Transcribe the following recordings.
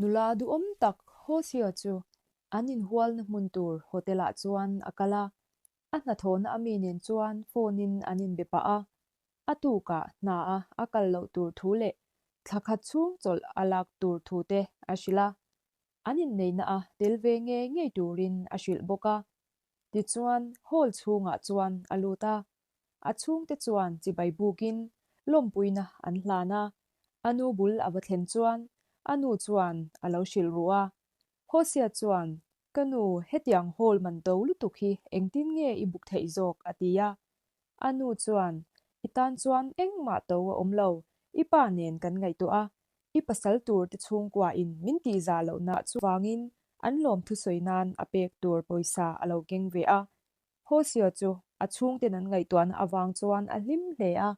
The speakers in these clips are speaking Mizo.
Nula duhawm tak Hosea chu an inhualna hmun tur hotel-ah chuan a kal a, a hnathawhna a mi nen chuan phone-in an inbe pah a. A tukah hna a a kal loh tur thu leh thla khat chhung chawlh a lak tur thu te a hrilh a. An inneihna a tel ve ngei ngei turin a hrilh bawk a. Tichuan hall chhungah chuan a lut a, a chhungte chuan chibai bukin lawmpuina an hlan a, a nu bul a va thlen chuan a nu chuan a lo hrilh ruh a. Hosea chuan, Ka nu, hetiang hall man to lutuk hi engtin nge i buk theih zawk? a ti a. A nu chuan, I tan chuan engmah to a awm lo, i pa nen kan ngaihtuah a, i pasal tur te chhungkua in min tihzah lohna chuvangin an lawm thusawi nan a pek tur pawisa a lo keng ve a. Hosea chu a chhungten an ngaihtuahna avang chuan a hlim hle a.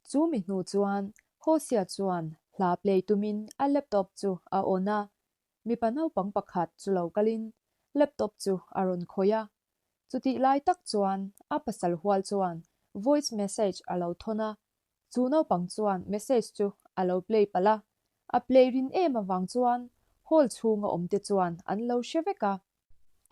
Chu mi hnu chuan Hosea chuan hla play tumin a laptop chu a on a, mipa naupang pakhat chu lo kalin laptop chu a rawn khawih a. Chutih lai tak chuan a pasal hual chuan voice message a lo thawn a, chu naupang chuan message chu a lo play palh a, a play rin em avang chuan hall chhunga awmte chuan an lo hre vek a.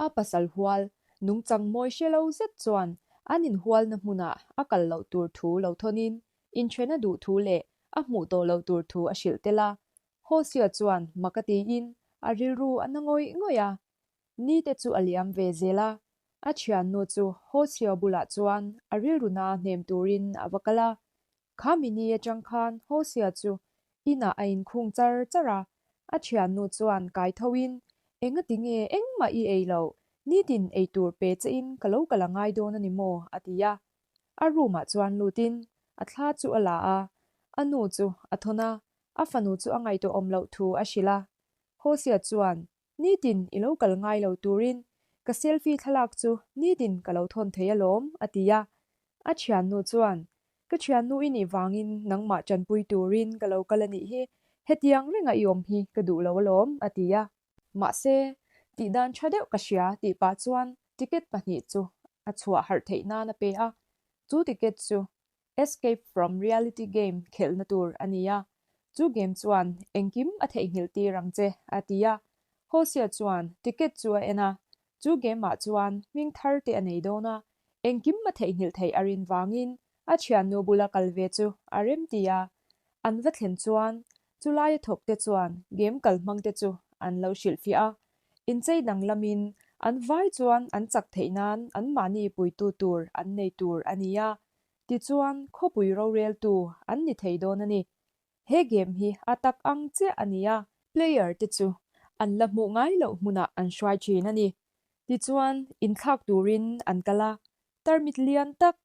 A pasal hual, nungchang mawi hre lo zet chuan an inhualna hmunah a kal loh tur thu lo thawnin inthena duh thu leh a hmuh tawh loh tur thu a hrilh tel a. Hosea chuan mak a tiin a rilru a na ngawih ngawih a. Ni te chu a liam ve zel a, a thiannu chu Hosea bulah chuan a rilru na hnem turin a va kal a. Kha mini atang khan Hosea chu inah a inkhung char char a, a thiannu chuan kai thoin, Engati nge engmah i ei loh, nitin ei tur pe che in ka lo kal a ngai dawn a ni maw? a ti a. A room ah chuan lutin a thla chu a la a, a nu chu a thawn a, a fanu chu a ngaihtuahawm loh thu a hrilh a. Hosea chuan, Nitin i lo kal ngai lo turin ka selfie thlalak chu nitin ka lo thawn thei alawm, a ti a. A thiannu chuan, Ka thiannu i nih vangin nangmah tanpui turin ka lo kal a nih hi, hetiang renga i awm hi ka duh lo alawm, a ti a. Mahse, tihdan tha deuh ka hria tih pah chuan ticket pahnih chu a chhuah harh theih nan a pe a. Chu ticket chu Escape from Reality game khelhna tur a ni a, chu game chuan engkim a theihnghilh tir ang che, a ti a. Hosea chuan ticket chu a en a, chu game ah chuan hming thar te a nei dawn a, engkim a theihnghilh theih a rin vangin a thiannu bula kal ve chu a rem ti a. An va thlen chuan chulaia thawk te chuan game kal hmang te chu an lo hrilhfiah a, inchei danglamin an vai chuan an chak theih nan anmahni puitu tur an nei tur a ni a, Tichuan, khawpui roreltu an ni thei dawn a ni. He game hi a tak ang chiah a ni a. Player te chu an la hmuh ngai loh hmunah an hruai thin a ni. Tichuan, inthlak turin an kal a, tarmit lian tak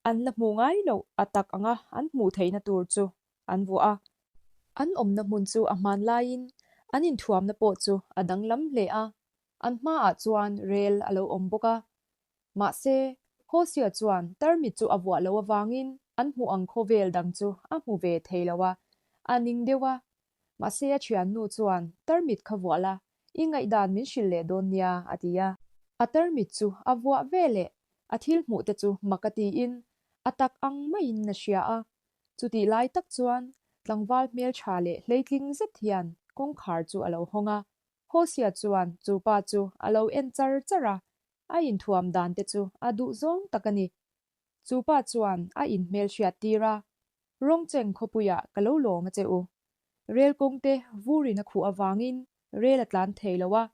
an la hmuh ngai loh a tak anga an hmuh theihna tur chu an vuah a. An awmna hmun chu a hman laiin an inthuamna pawh chu a danglam hle a, an hmaah chuan rel a lo awm bawk a. Mahse, Hosea chuan tarmit chu a vuah loh avangin an hmuh ang khawvel dang chu a hmu ve thei lo a, a ning deuh a. Mahse a thiannu chuan tarmit kha vuah la, i ngaihdan min hrilh leh dawn nia, a ti a. A tarmit chu a vuah ve leh a thil hmuh te chu mak a tiin a tak ang maiin a hria a. Chutih lai tak chuan tlangval hmeltha leh hleitling zet hian kawngkhar chu a lo hawng a. Hosea chuan chu pa chu a lo en char char a, A inthuam dan te chu a duh zawng tak a ni. Chu pa chuan a inhmel hriat tir a, Rawngcheng khawpuiah ka lo lawm a che u. Rel kawng te vurin a khuh avangin rel a tlan thei lo a,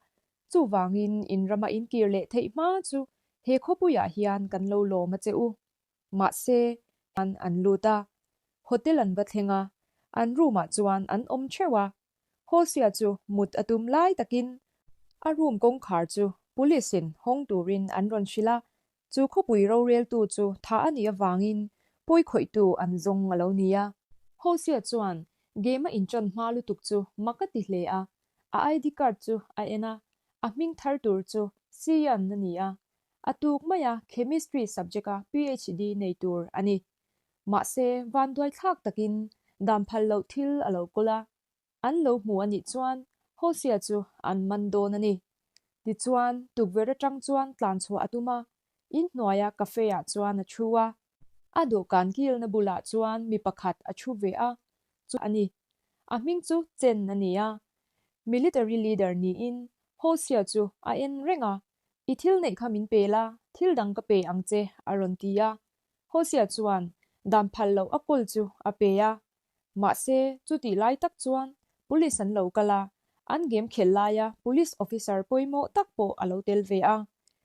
chuvangin in rama inkir leh theih hma chu he khawpuiah hian kan lo lawm a che u. Mahse, an an lut a, hotel an va thleng a, an room ah chuan an awm theuh a, Hosea chu mut a tum lai takin a room kawngkhar chu police in hawng turin an rawn hrilh a, chu khawpui roreltu chu thah a nih avangin pawi khawihtu an zawng a lo ni a. Hosea chuan game a inṭan hma lutuk chu mak a ti hle a, a ID card chu a en a, a hming thar tur chu Sian a ni a, a tuk maia chemistry subject-a PhD nei tur a ni. Mahse, vanduai thlak takin dan phal loh thil a lo kawl a, an lo hmu a nih chuan Hosea chu an man dawn a ni. Tichuan, tukverh atang chuan tlan chhuah a tum a, inhnuaia cafe-ah chuan a thu a. A dawhkan kilna bulah chuan mi pakhat a thu ve a, chu a ni. A hming chu Chen a ni a. Military leader niin Hosea chu a en reng a, I thil neih kha min pe la, thil dang ka pe ang che, a rawn ti a. Hosea chuan dan phal loh a kawl chu a pe a. Mahse, chutih lai tak chuan Police an lo kal a, an game khelh laia Police officer pawimawh tak pawh a lo tel ve a.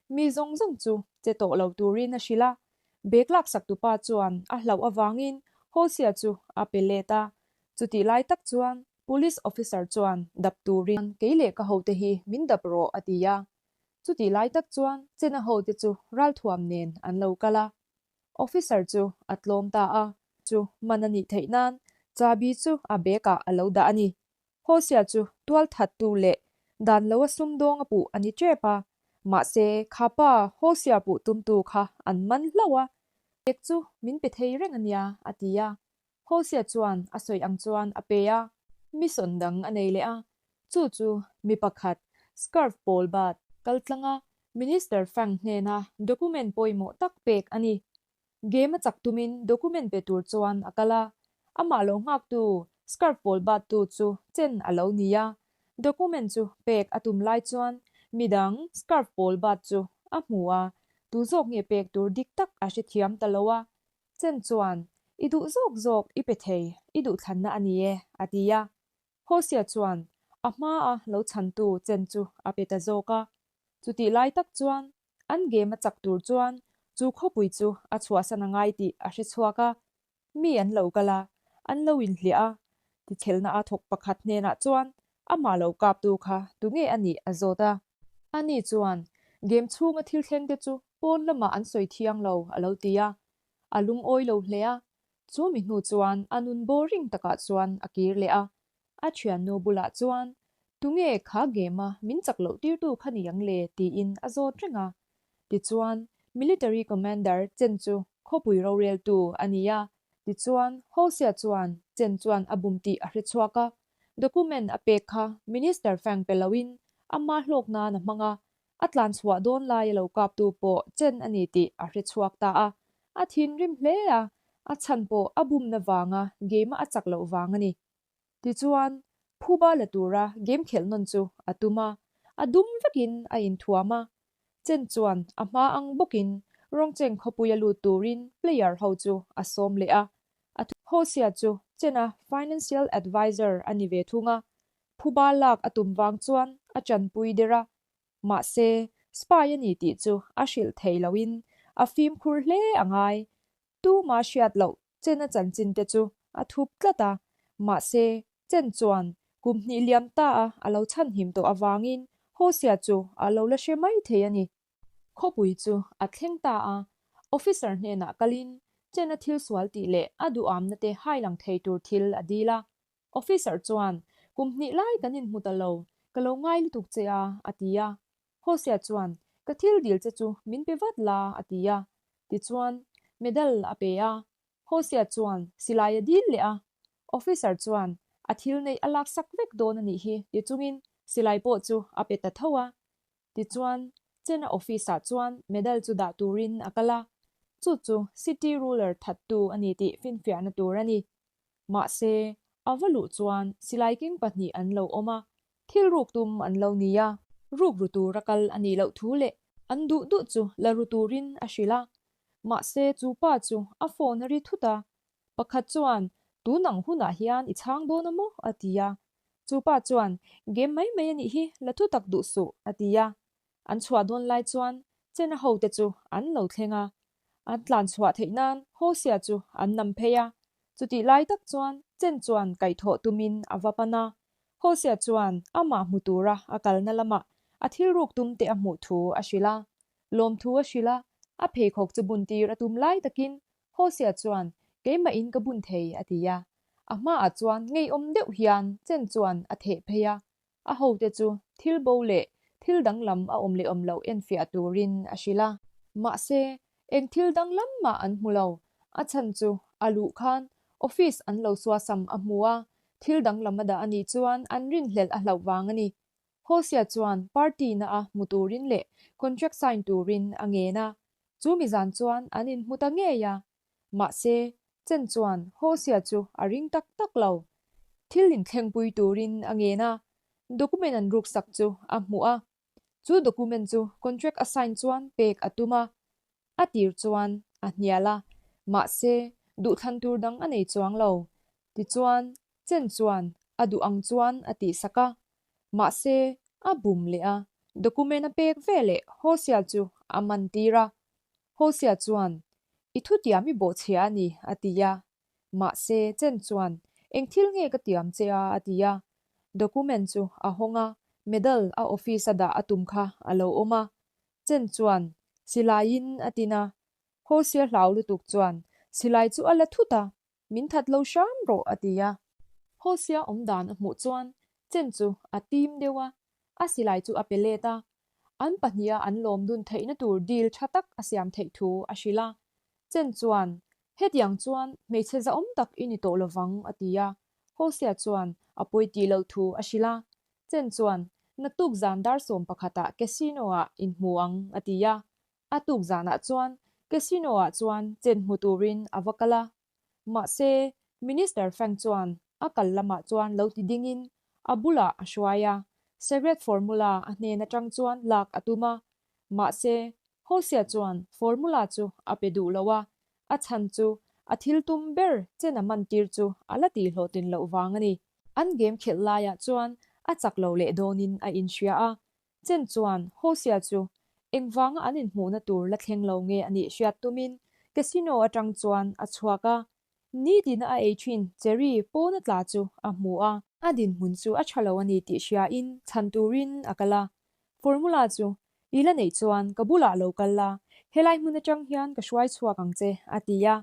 Mi zawng zawng chu che tawh lo turin a hrilh a, bag laksak tupa chuan a hlauh avangin Hosea chu a pe let a. Chutih lai tak chuan Police officer chuan dap turin kei leh ka hote hi min dap rawh a ti a. Chutih lai tak chuan Chena hote chu ralthuam nen an lo kal a. Officer chu a tlawm ta a. Chu man a nih theih nan chabi chu a bag ah a lo dah a ni. Hosea chu tual thattu leh dan lo a sumdawng a puh a ni tep a. Mahse kha pa Hosea puh tumtu kha an man hlauh a. Bag chu min pe thei reng a nia a ti a. Hosea chuan a sawi ang chuan a pe a. Mission dang a nei leh a, chu chu mi pakhat scarf pawl bat kal tlanga Minister Fang hnena document pawimawh tak pek a ni. Game a chak tumin document pe tur chuan a kal a, amah lo nghaktu scarf pawl bat tu chu chen a lo ni a. Document chu pek a tum lai chuan midang scarf pawl bat chu a hmu a, tu zawk nge pek tur dik tak a hrethiam ta lo a, Chen chuan, I duh zawk zawk i pe thei, i duhthlanna a ni e, a ti a. Hosea chuan a hmaa lo chhantu Chen chu a pe ta zawk a. Chutih lai tak chuan an game a chak tur chuan chu khawpui chu a chhuahsan a ngai tih a hre chhuak a. Mi an lo kal a, an lo inhliah a. Tithelna a thawk pakhat hnenah chuan amah lo kaptu kha tunge a nih a zawt a. Ani chuan game chhunga thil thleng te chu pawn lamah an sawi thiang lo a lo ti a, a lungawi lo hle a, chu mi hnu chuan a nun boring takah chuan a kir leh a, a thiannu bulah chuan tunge kha game a min chak loh tirtu kha ni ang le tiin a zawt reng a. Tichuan military commander Chen chu khawpui roreltu a ni a, tichuan Hosea chuan Chen chuan a bum tih a hre chhuak a, document a pek kha minister Fang pe loin ama hlawk nan a hmang a, A tlan chhuah dawn lai a lo kaptu pawh chen a ni tih a hre chhuak ta a, a thinrim hle a, a chhan pawh a bumna vanga game-a a chak loh vang a ni. Tichuan, phuba la tura game khelh nawn chu a tum a, a dum vekin a inthuam a. Chen chuan a hma ang bawkin Rongcheng khawpui a lut turin player ho chu a sawm leh a, a Hosea chu Chen-a financial advisor a ni ve thung a, Phuba lak a tum vang chuan a chanpui der a, mahse spy a ni tih chu a hrilh thei loin a fimkhur hle a ngai. Tuma hriat loh Chen a chanchin te chu a thup tlat a, mahse Chen chuan kum hnih liam ta a a lo chhanhim tawh avangin Hosea chu a lo la hre mai thei a ni. Khawpui chu a thleng ta a, officer hnenah kalin Chen a thil sual tih leh a duhamna te hailang thei tur thil a dil a. Officer chuan, Kum hnih lai kan inhmu ta lo, ka lo ngai lutuk che a, a ti a. Hosea chuan, Ka thil dil che chu min pe vat la, a ti a. Tichuan, medal a pe a. Hosea chuan silai a dil leh a. Officer chuan, A thil neih a laksak vek dawn a nih hi, ti chungin silai pawh chu a pe ta tho a. Tichuan, Chena office-ah chuan medal chu dah turin a kal a, chu chu city ruler thattu a ni tih finfiahna tur a ni. Mahse, a va luh chuan silai king pahnih an lo awm a, thil ruk tum an lo ni a, ruk ru tura kal a nih loh thu leh an duh duh chu la ru turin a hrilh a. Mahse, chu pa chu a phone a ri thut a, pakhat chuan, Tun ang hunah hian i chhang dawn a maw? a ti a. Chu pa chuan, Game mai mai a nih hi, la thu tak duh suh, a ti a. An chhuah dawn lai chuan Chena hote chu an lo thleng a. An tlan chhuah theih nan Hosea chu an nam phei a. Chutih lai tak chuan Chen chuan kaihthawh tumin a va pan a. Hosea chuan amah hmu tura a kalna lamah a thil ruk tum te a hmuh thu a hrilh a. Lawmthu a hrilh a, a pheikhawk chu bun tir a tum lai takin Hosea chuan, Keimah in ka bun thei, a ti a. A hmaah chuan ngeiawm deuh hian Chen chuan a theh phei a. A hote chu thil bo leh thil danglam a awm leh awm loh enfiah turin a hrilh a. Mahse, eng thil danglam mah an hmu lo. A chhan chu a luh khan office an lo suasam a hmu a, thil danglam a dah a nih chuan an rinhlelh a hlauh vang a ni. Hosea chuan party na a hmu turin leh contract sign turin a ngen a. Chu mi zan chuan an inhmu ta ngei a. Mahse, Chen chuan Hosea chu a ring tak tak lo. Thil inthlengpui turin a ngen a. Document an ruksak chu a hmuh a. Chu document chu contract a sign chuan pek a tum a. A tir chuan a hnial a, mahse duhthlan tur dang a nei chuang lo. Tichuan, Chen chuan a duh ang chuan a tihsak a. Mahse, a bum leh a, document a pek veleh Hosea chu a man tir a. Hosea chuan, I thutiam i bawhchhia a ni, a ti a. Mahse, Chen chuan, Eng thil nge ka tiam che a? a ti a. Document chu a hawng a, medal a office a dah a tum kha a lo awm a. Chen chuan, Silaiin a tin a. Hosea hlau lutuk chuan, Silai chu a la thut a, min that lo hram rawh, a ti a. Hosea awm dan a hmuh chuan Chen chu a tim deuh a, a silai chu a pe let a. An pahniha an lawm dun theihna tur deal tha tak a siam theih thu a hrilh a. Chen chuan, Hetiang chuan hmeichhe zahawm tak i ni tawh lovang, a ti a. Hosea chuan a pawi tih loh thu a hrilh a. Chen chuan, Naktuk zan dar 11 ah casino ah inhmu ang, a ti a. A tuk zanah chuan casino ah chuan chen hmu turin a va kal a. Mahse, Minister Fang chuan a kal lamah chuan lo ti dingin a bulah a hruai a, secret formula a hnen atang chuan lak a tum a. Mahse, Hosea chuan formula chu a pe duh lo a, a chhan chu a thil tum ber chen a man tir chu a la tihhlawhtlin loh vang a ni. An game khelh laiah chuan a chak lo leh dawnin a inhria a, Chen chuan Hosea chu engvanga an inhmuhna tur la thleng lo nge a nih hriat tumin casino atang chuan a chhuak a, nitina a ei thin cherry pawna tla chu a hmu a. A dinhmun chu a tha lo a ni tih hriain chhan turin a kal a, Formula chu i la neih chuan ka bulah lo kal la, helai hmun atang hian ka hruai chhuak ang che, a ti a.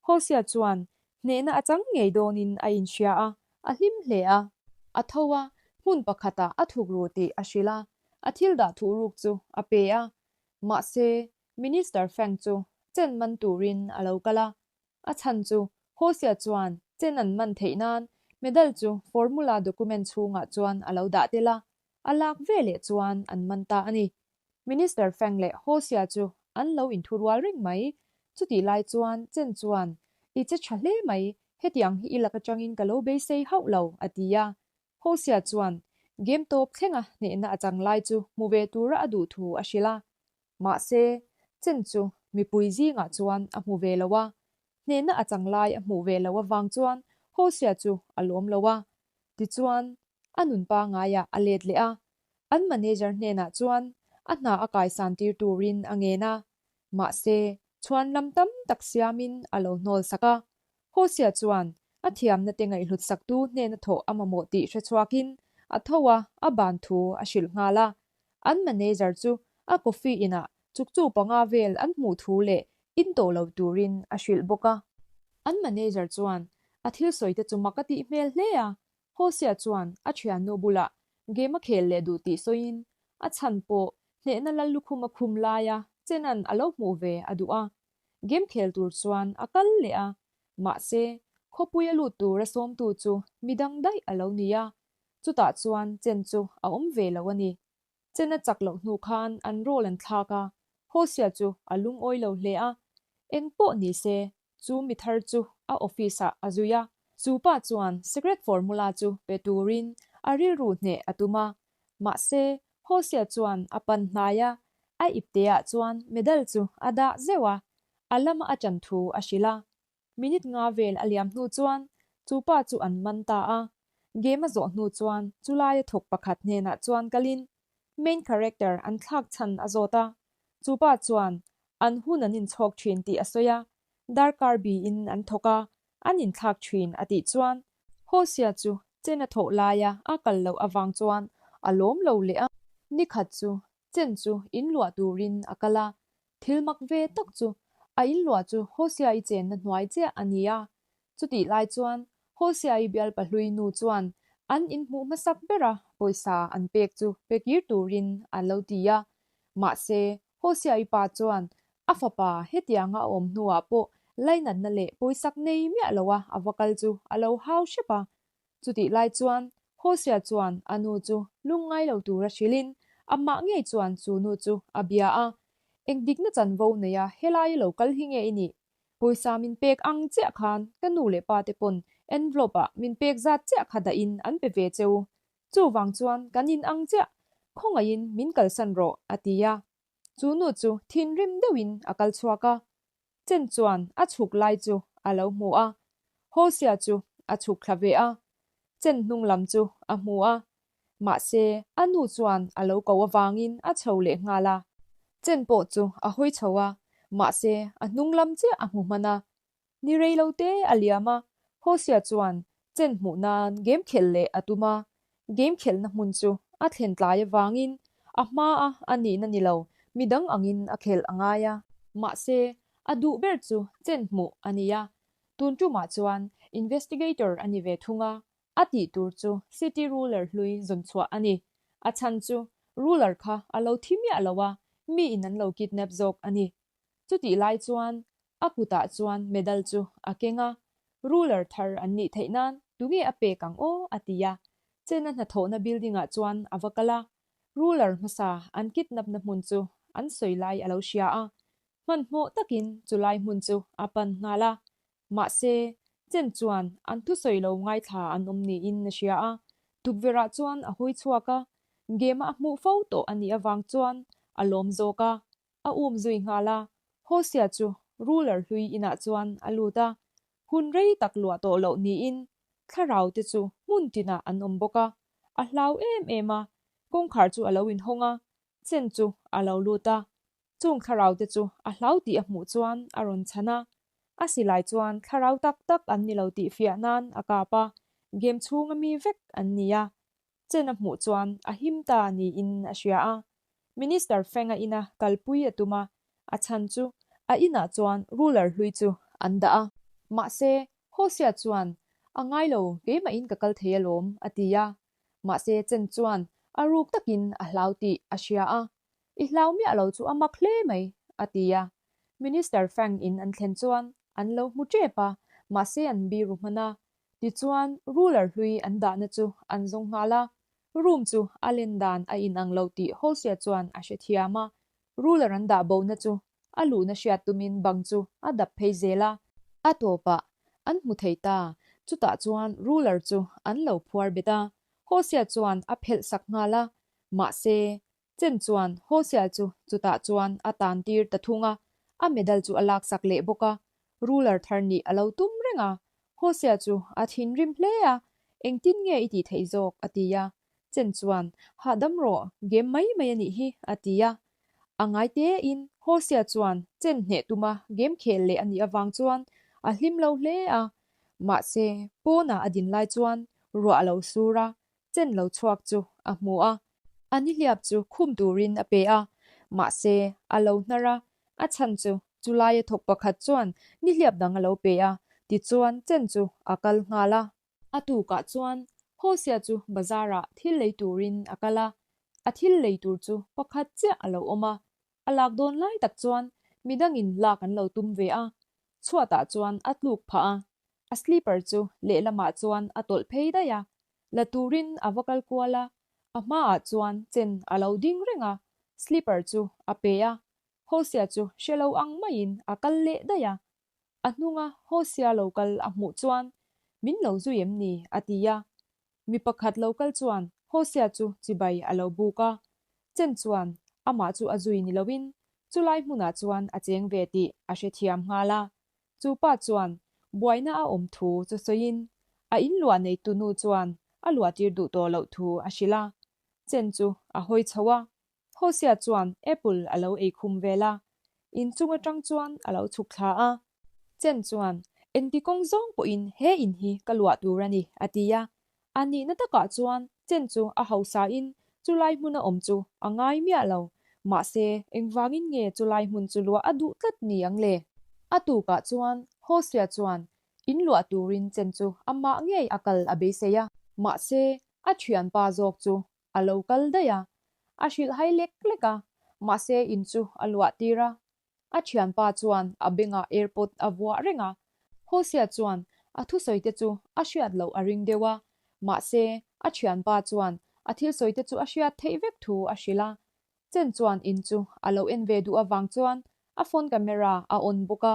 Hosea chuan hnehna a chang ngei dawnin a inhria a, a hlim hle a. A tho a, hmun pakhatah a thuk ru tih a hrilh a, a thil dah thuh ruk chu a pe a. Mahse, Minister Fang chu chen man turin a lo kal a. A chhan chu Hosea chuan chen an man theih nan medal chu formula document chhungah chuan a lo dah tel a, a lak veleh chuan an man ta a ni. Minister Fang leh Hosea chu an lo inthurual reng mai. Chutih lai chuan Chen chuan, I che tha hle mai, hetiang hi i lak atangin ka lo beisei hauh lo, a ti a. Hosea chuan game tawp thlenga hnehna a chang lai chu hmu ve tura a duh thu a hrilh a. Mahse, Chen chu mipui zingah chuan a hmu ve lo a. Hnehna a chang lai a hmuh ve loh avang chuan Hosea chu a lawm lo a. Tichuan, a nun pangaiah a let leh a. An manager hnenah chuan a hna a kaisan tir turin a ngen a, mahse chhuan lam tam tak siamin a lo hnawl sak a. Hosea chuan a thiamna te ngaihhlut saktu hnena thawh a mamawh tih hre chhuakin a tho a, a ban thu a hrilh nghal a. An manager chu a coffee inah chukchu panga vel an hmuh thu leh in tawh lo turin a hrilh bawk a. An manager chuan a thil sawi te chu mak a tih hmel hle a, Hosea chuan a thiannu bulah game a khel leh duh tih sawiin a chhan pawh hnehna lal lukhum a khum laia Chenan a lo hmuh ve a duh a. Game khel tur chuan a kal leh a, mahse khawpui a lut tura sawmtu chu midang daih a lo ni a, chutah chuan Chen chu a awm ve lo a ni. Chen a chak loh hnu khan an role an thlak a, Hosea chu a lungawi lo hle a, eng pawh ni se Chu mi thar chu a office ah a zui a, chu pa chuan secret formula chu pe turin a rilru hneh a tum a. Mahse, Hosea chuan a pan hnai a, a ipte ah chuan medal chu a dah zeuh a, a lama a ṭan thu a hrilh a. Minute nga vel a liam hnu chuan chu pa chu an man ta a. Game a zawh hnu chuan chulaia thawk pakhat hnenah chuan kalin main character an thlak chhan a zawt a. Chu pa chuan An hun an inchhawk thin tih a sawi a, darkar biin an thawk a, an inthlak thin a tih chuan Hosea chu Chen a thawh laia a kal loh avang chuan a lawm lo leh a. Nikhat chu Chen chu inluah turin a kal a, thil mak ve tak chu a inluah chu Hosea-i chenna hnuai chiah a ni a. Chutih lai chuan Hosea-i bialpahlui nu chuan an inhmuh hmasak bera pawisa an pek chu pe kir turin a lo ti a, mahse Hosea-i pa chuan a fapa hetianga a awm hnuah pawh lainatna leh pawisak nei miah loa a va kal chu a lo hau hrep a. Chutih lai chuan Hosea chuan a nu chu lungngai lo tura hrilhin amah ngei chuan chu nu chu a bia a, Engdikna chanvo neia helaia lo kal hi nge i nih? Pawisa min pek ang chiah khan ka nu leh pa te pawn envelope ah min pek zat chiah kha dahin an pe ve cheu. Chuvang chuan kan in ang chiah, khawngaihin min kalsan rawh, a ti a. Chu nu chu thinrim deuhin a kal chhuak a. Chen chuan a chhuk lai chu a lo hmu a. Hosea chu a chhuk thla ve a. Chen hnung lam chu a hmu a. Mahse, a nu chuan a lo ko avangin a chho leh nghal a. Chen pawh chu a hawi chho a, mahse a hnung lam chiah a hmu hman a. Ni rei lo te a liam a, Hosea chuan chen hmuh nan game khelh leh a tum a. Game khelhna hmun chu a thlen tlai avangin a hmaa a nihna ni lo, midang angin a khelh a ngai a. Mahse, a duh ber chu chen hmuh a ni a. Tun tumah chuan investigator a ni ve thung a, a tih tur chu city ruler hlui zawn chhuah a ni. A chhan chu ruler kha a lo thi miah lo a, miin an lo kidnap zawk a ni. Chutih lai chuan a kutah chuan medal chu a keng a, ruler thar an nih theih nan tunge a pek ang aw a ti a. Chena hnathawhna building ah chuan a va kal a, ruler hmasa an kidnap na hmun chu an sawi lai a lo hria a, hmanhmawh takin chulai hmun chu a pan nghal a. Mahse, Chen chuan an thusawi lo ngaithla an awm niin a hria a, tukverhah chuan a hawi chhuak a, game a hmuh fo tawh a nih avang chuan a lawm zawk a. A um zui nghal a, Hosea chu ruler hlui inah chuan a lut a, hun rei tak luah tawh loh niin thlarau te chu hmun tinah an awm bawk a, a hlau em em a, kawngkhar chu a lo inhawng a, Chen chu a lo lut a, chung thlarau te chu a hlau tih a hmuh chuan a rawn chhan a, a silai chuan thlarau tak tak an ni lo tih fiah nan a kap a, game chhunga mi vek an ni a, Chen a hmuh chuan a him ta niin a hria a. Minister Feng-a ina kalpui a tum a, a chhan chu a inah chuan ruler hlui chu an dah a. Mahse, Hosea chuan, A ngai lo, keimahin ka kal thei alawm, a ti a. Mahse, Chen chuan a ruk takin a hlau tih a hria a. I hlau miah lo chu a mak hle mai, a ti a. Minister Feng in an thlen chuan an lo hmu tep a, mahse an biru hman a. Tichuan, ruler hlui an dahna chu an zawng nghal a, room chu a len dan a inang lo tih Hosea chuan a hrethiam a, ruler an dah bona chu a luhna hriat tumin bang chu a dap phei zel a. A tawpah an hmu thei ta, chutah chuan ruler chu an lo phuar bet a, Hosea chuan a phelh sak nghal a, mahse, Chen chuan Hosea chu chutah chuan a tan tir ta thung a, a medal chu a laksak leh bawk a, ruler thar nih a lo tum reng a. Hosea chu a thinrim hle a, Engtin nge i tih theih zawk? a ti a. Chen chuan, Hahdam rawh, game mai mai a nih hi, a ti a. A ngai tein Hosea chuan Chen hneh tuma game khel leh a nih avang chuan a hlim lo hle a. Mahse, pawnah a din lai chuan ruah a lo sur a, Chen lo chhuak chu a hmu a. A nihliap chu khum turin a pe a, mahse, a lo hnar a, a chhan chu chulaia thawk pakhat chuan nihliap dang a lo pe a, tichuan Chen chu a kal nghal a. A tukah chuan Hosea chu bazarah thil lei turin a kal a, a thil lei tur chu pakhat chiah a lo awm a, a lak dawn lai tak chuan midangin lak an lo tum ve a, chhuatah chuan a tluk phah a, a slipper chu lehlamah chuan a tawlh phei daih a, la turin a va kal kual a, a hmaah chuan chen a lo ding reng a, slipper chu a pe a, Hosea chu hre lo ang maiin a kal leh daih a, a hnunga Hosea lo kal a hmuh chuan Min lo zui em ni? a ti a, mi pakhat lo kal chuan Hosea chu chibai a lo buk a, chen chuan amah chu a zui ni loin chulai hmunah chuan a cheng ve tih a hrethiam nghal a, Chu pa chuan buaina a awm thu chu sawiin a in luah neitu nu chuan a luahtir duh tawh loh thu a hrilh a. Chen chu a hawi chho a, Hosea chuan apple a lo ei khum vel a, in chung atang chuan a lo chhuk thla a. Chen chuan, Engti kawng zawng pawhin he in hi ka luah tur a ni, a ti a. A nihna takah chuan Chen chu a hausain chulai hmuna awm chu a ngai miah lo. Mahse, engvangin nge chulai hmun chu luah a duh tlat ni ang le? A tukah chuan Hosea chuan in luah turin Chen chu amah ngei a kal a beisei a. Mahse, a thianpa zawk chu a lo kal daih a. A hrilhhai lek lek a, mahse in chu a luah tir a. A thianpa chuan a bengah airpod a vuah reng a, Hosea chuan a thusawite chu a hriat loh a ring deuh a, mahse a thianpa chuan a thil sawite chu a hriat theih vek thu a hrilh a. Chen chuan in chu a lo en ve duh avang chuan a phone camera a on bawk a,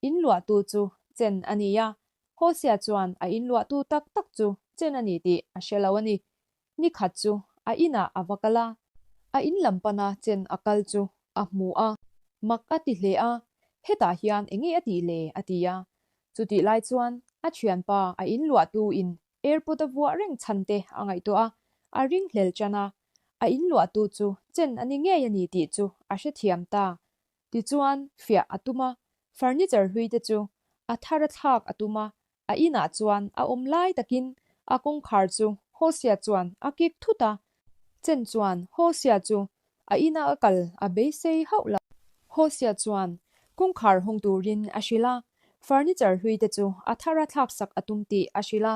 in luahtu chu Chen a ni a, Hosea chuan a in luahtu tak tak chu Chen a ni tih a hre lo a ni. Ni khat chu a inah a va kal a, a in lam pana chen a kal chu a hmu a, mak a ti hle a, Hetah hian enge a tih le? a ti a. Chutih lai chuan a thianpa a in luahtu in airport a vuah reng chhan te a ngaihtuah a, a ringhlel tan a, a in luahtu chu chen a ni ngei a ni tih chu a hrethiam ta. Tichuan fiah a tum a, furniture hlui te chu a thar a thlak a tum a, A inah chuan a awm lai takin a kawngkhar chu Hosea chuan a kik thut a, Chen chuan Hosea chu a ina a kal a beisei hauh lo. Hosea chuan kawngkhar hawng turin a hrilh a, furniture hlui te chu a thar a thlaksak a tum tih a hrilh a,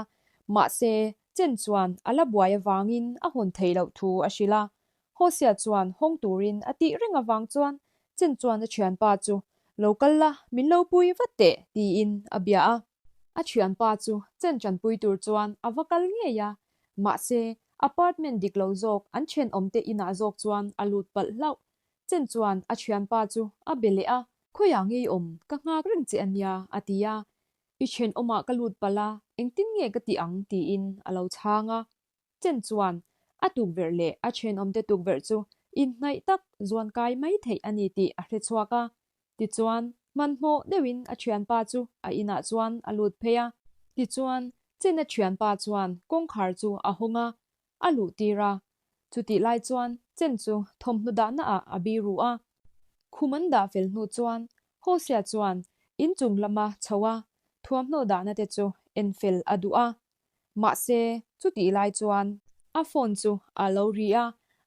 mahse Chen chuan a la buai avangin a hawn theih loh thu a hrilh a. Hosea chuan hawng turin a tih reng avang chuan Chen chuan a thianpa chu, Lo kal la, min lo pui vat teh, tiin a bia a. A thianpa chu Chen tanpui tur chuan a va kal ngei a, mahse apartment dik lo zawk an thenawmte inah zawk chuan a lut palh hlauh. Chen chuan a thianpa chu a be leh a. Khawiah ngei awm, ka nghak reng che a nia, a ti a. I thenawmah ka lut palh a, engtin nge ka tih ang? tiin a lo chhang a. Chen chuan a tukverh leh a thenawmte tukverh chu inhnaih tak zuan kai mai theih a ni tih a hre chhuak a. Tichuan, hmanhmawh deuhin a thianpa chu a inah chuan a lut phei a. Tichuan, Chen a thianpa chuan kawngkhar chu a hawng a, a luh tir a. Chutih lai chuan Chen chu thawmhnaw dahna ah a biru a. Khum an dah fel hnu chuan Hosea chuan inchung lama chho a thuamhnaw dahna te chu en fel a duh a. Mahse, chutih lai chuan a phone chu a lo ri a,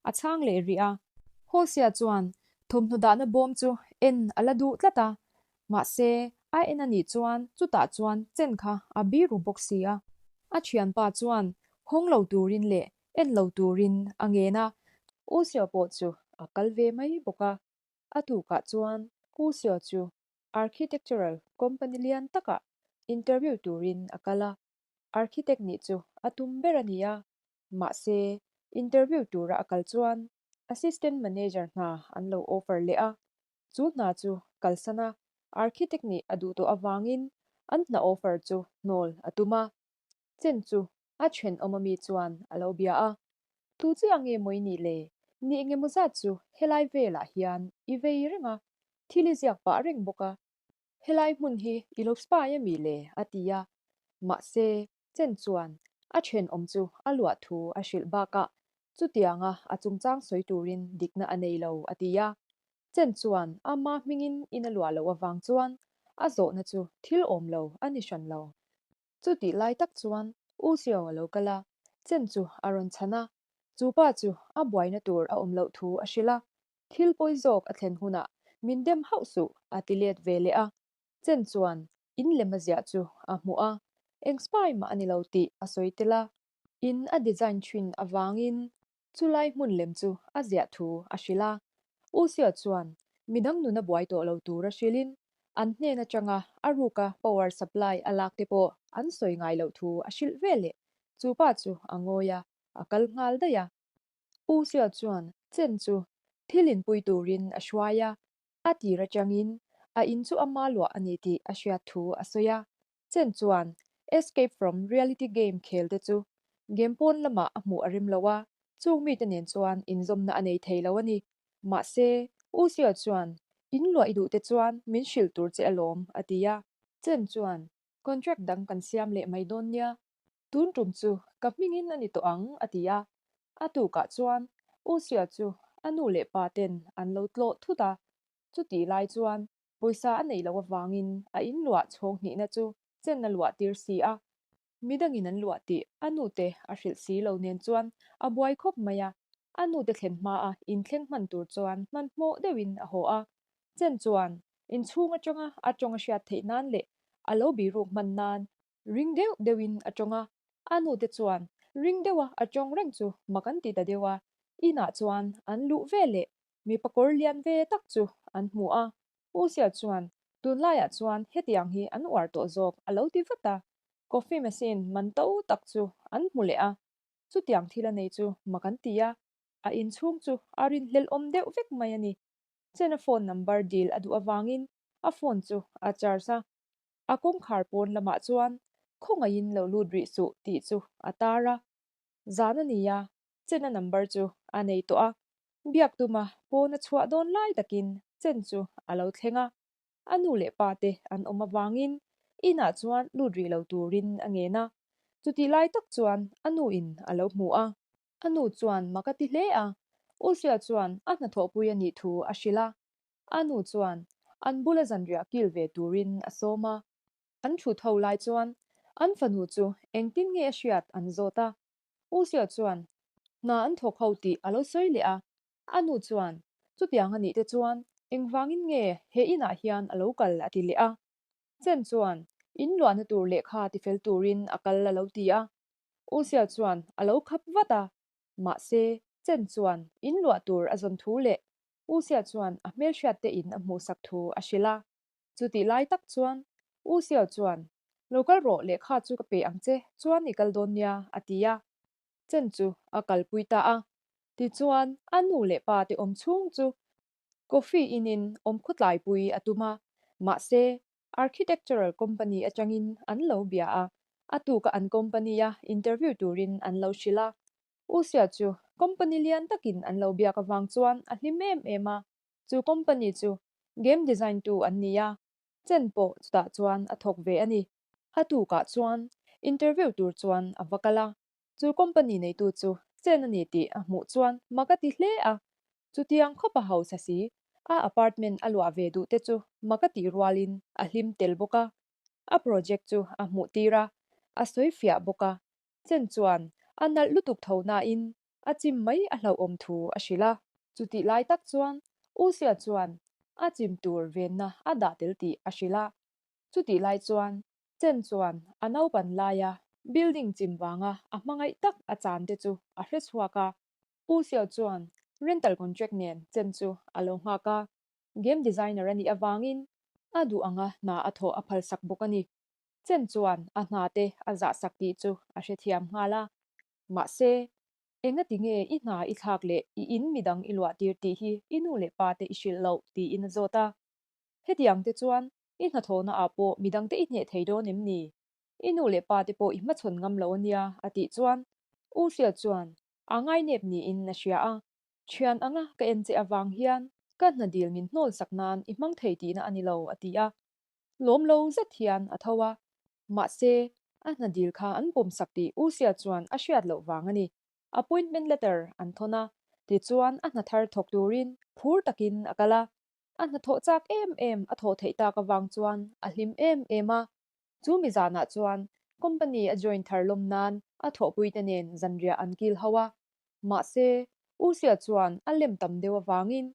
a chhang leh rih a. Hosea chuan thawmhnaw dahna bawm chu en a la duh tlat a, mahse, a en a nih chuan chutah chuan chen kha a biru bawk si a. A thianpa chuan hawng lo turin leh en lo turin a ngen a. Hosea pawh chu a kal ve mai bawk a. A tukah chuan Hosea chu architectural company lian takah interview turin a kal a. Architect nih chu a tum ber a ni a, mahse interview tura a kal chuan assistant manager hna an lo offer leh a, chu hna chu kalsan a, architect nih a duh tawh avangin an hna offer chu hnawl a tum a. Chen chu a thenawm ami chuan a lo bia a, Tu chiah nge maw i nih le? Ni engemaw zat chu helai velah hian i vei reng a, thil i ziak pah reng bawk a, Helai hmun hi i lo spy a mi le? a ti a. Mahse, Chen chuan a thenawm chu a luah thu a hrilh bakah chutianga a chungchang sawi turin dikna a nei lo a ti a. Chen chuan ama hmingin in a luah loh avang chuan a zawhna chu thil awm lo a ni hran lo. Chutih lai tak chuan U Sio a lo kal a, Chen chu a rawn chhan a. Chu pa chu a buaina tur a awm loh thu a hrilh a. Thil pawi zawk a thlen hunah min dem hauh suh a ti let ve leh a. Chen chuan in lem a ziah chu a hmuh a, eng spy mah a ni lo tih a sawi tel a. In a design thin avangin chulai hmun lem chu a ziah thu a hrilh a. U Sia chuan midang nun a buai tawh lo tur a hrilhin an hnen atanga a ruka power supply a lak te pawh an sawi ngai loh thu a hrilh ve leh. Chu pa chu a ngawi a, a kal nghal daih a. U Sia chuan Chen chu thil inpui turin a hruai a, a tir atangin a in chu ama luah a ni tih a hriat thu a sawi a. Chen chuan Escape from Reality game khel te chu game pawn lamah a hmuh a rem lo a, chung mite nen chuan inzawmna a nei thei lo a ni. Mahse, U Sia chuan, In luah i duh te chuan min hrilh tur che alawm, a ti a. Chen chuan, Contract dang kan siam leh mai dawn nia, Tun tum chu ka hmingin a ni tawh ang, a ti a. A tukah chuan U Sia chu a nu leh pa ten an lo tlawh thut a. Chutih lai chuan pawisa a neih loh avangin a in luah chhawng hnihna chu chen a luah tir si a. Midangin an luah tih a nute a hrilh si lo nen chuan a buai khawp mai a. A nute thlen hmaa inthleng hman tur chuan hmanhmawh deuhin a haw a. Chen chuan inchhung atanga a tawng a hriat theih nan leh a lo biruk hman nan Ring deuh deuhin a tawng a, a nute chuan ring deuha a tawng reng chu mak an ti ta deuh a, inah chuan an luh ve leh mipa kawr lian ve tak chu an hmu a, U Sia chuan tunlaiah chuan hetiang hi an uar tawh zawk a lo ti vat a, coffee machine man to tak chu an hmu leh a, chutiang thil a nei chu mak an ti a, a inchhung chu a rinhlelh awm deuh vek mai a ni. Chen a phone number dil a duh avangin a phone chu a charge a. A kawngkhar pawn lamah chuan khawngaihin lo lut rih suh tih chu a tar a. Zan a ni a. Chen-a number chu a nei tawh a, biak tuma pawn a chhuah dawn lai takin Chen chu a lo thleng a, a nu leh pa te an awm avangin inah chuan lut rih lo turin a ngen a, chutih lai tak chuan a nu in a lo hmu a. A nu chuan mak a ti hle a, U Sia chuan a hnathawhpui a nih thu a hrilh a, a nu chuan an bula zanriah kil ve turin a sawm a. An thut ho lai chuan an fanu chu engtin nge a hriat an zawt a, U Sia chuan hna an thawk ho tih a lo sawi leh a, a nu chuan chutiang a nih te chuan engvangin nge he inah hian a lo kal a ti leh a, Chen chuan in luahna tur lehkha tifel turin a kal a lo ti a, U Sia chuan a lo khap vat a, mahse Chen chuan in luah tur a zawn thu leh U Sia chuan a hmelhriat te in a hmuhsak thu a hrilh a. Chutih lai tak chuan U Sia chuan, Lo kal rawh lehkha chu ka pe ang che, chuan i kal dawn nia, a ti a. Chen chu a kalpui ta a. Tichuan a nu leh pa te awm chhung chu coffee in in awm khawtlaipui a tum a, mahse Architectural company atangin an lo bia a, a tuka an company a interview turin an lo hrilh a. U Sia chu company lian takin an lo biak avang chuan a hlim em em a, chu company chu game design tu an ni a, Chen pawh chutah chuan a thawk ve a ni. A tukah chuan interview tur chuan a va kal a, chu company neitu chu Chen a ni tih a hmuh chuan mak a ti hle a, Chutiang khawp a hausa si, a apartment a luah ve duh te chu mak a tih rualin a hlim tel bawk a. A project chu a hmuh tir a, a sawi fiah bawk a. Chen chuan a nalh lutuk tho nain a chim mai a hlauhawm thu a hrilh a. Chutih lai tak chuan U Sia chuan a chim tur venna a dah tel tih a hrilh a. Chutih lai chuan Chen chuan a naupan laia building chim vanga a hmangaih tak a chan te chu a hre chhuak a. U Xiao chuan rental contract nen Chen chu a lo nghak a, game designer a nih avangin a duh anga hna a thawh a phalsak bawk a ni. Chen chuan a hna te a zahsak tih chu a hrethiam nghal a, mahse, engati nge i hna i thlak leh i in midang i luah tir tih hi i nu leh pa te i hrilh loh tiin a zawt a. Hetiang te chuan i hnathawhna ah pawh midang te i hneh thei dawn em ni? I nu leh pa te pawh i hmachhawn ngam lo a nia a tih chuan U Xiao chuan A ngainep niin a hria a, Thian anga ka en che avang hian ka hna dil min hnawl sak nan i hmang thei tihna a ni lo, a ti a. Lawm lo zet hian a tho a, mahse, a hna dil kha an pawm sak tih U Sia chuan a hriat loh vang a ni. Appointment letter an thawn a, tichuan a hna thar thawk turin phur takin a kal a. A hnathawh chak em em a thawh theih tak avang chuan a hlim em em a. Chu mi zanah chuan company a join thar lawm nan a thawhpuite nen zanriah an kil ho a. Mahse, U Sia chuan a lem tam deuh avangin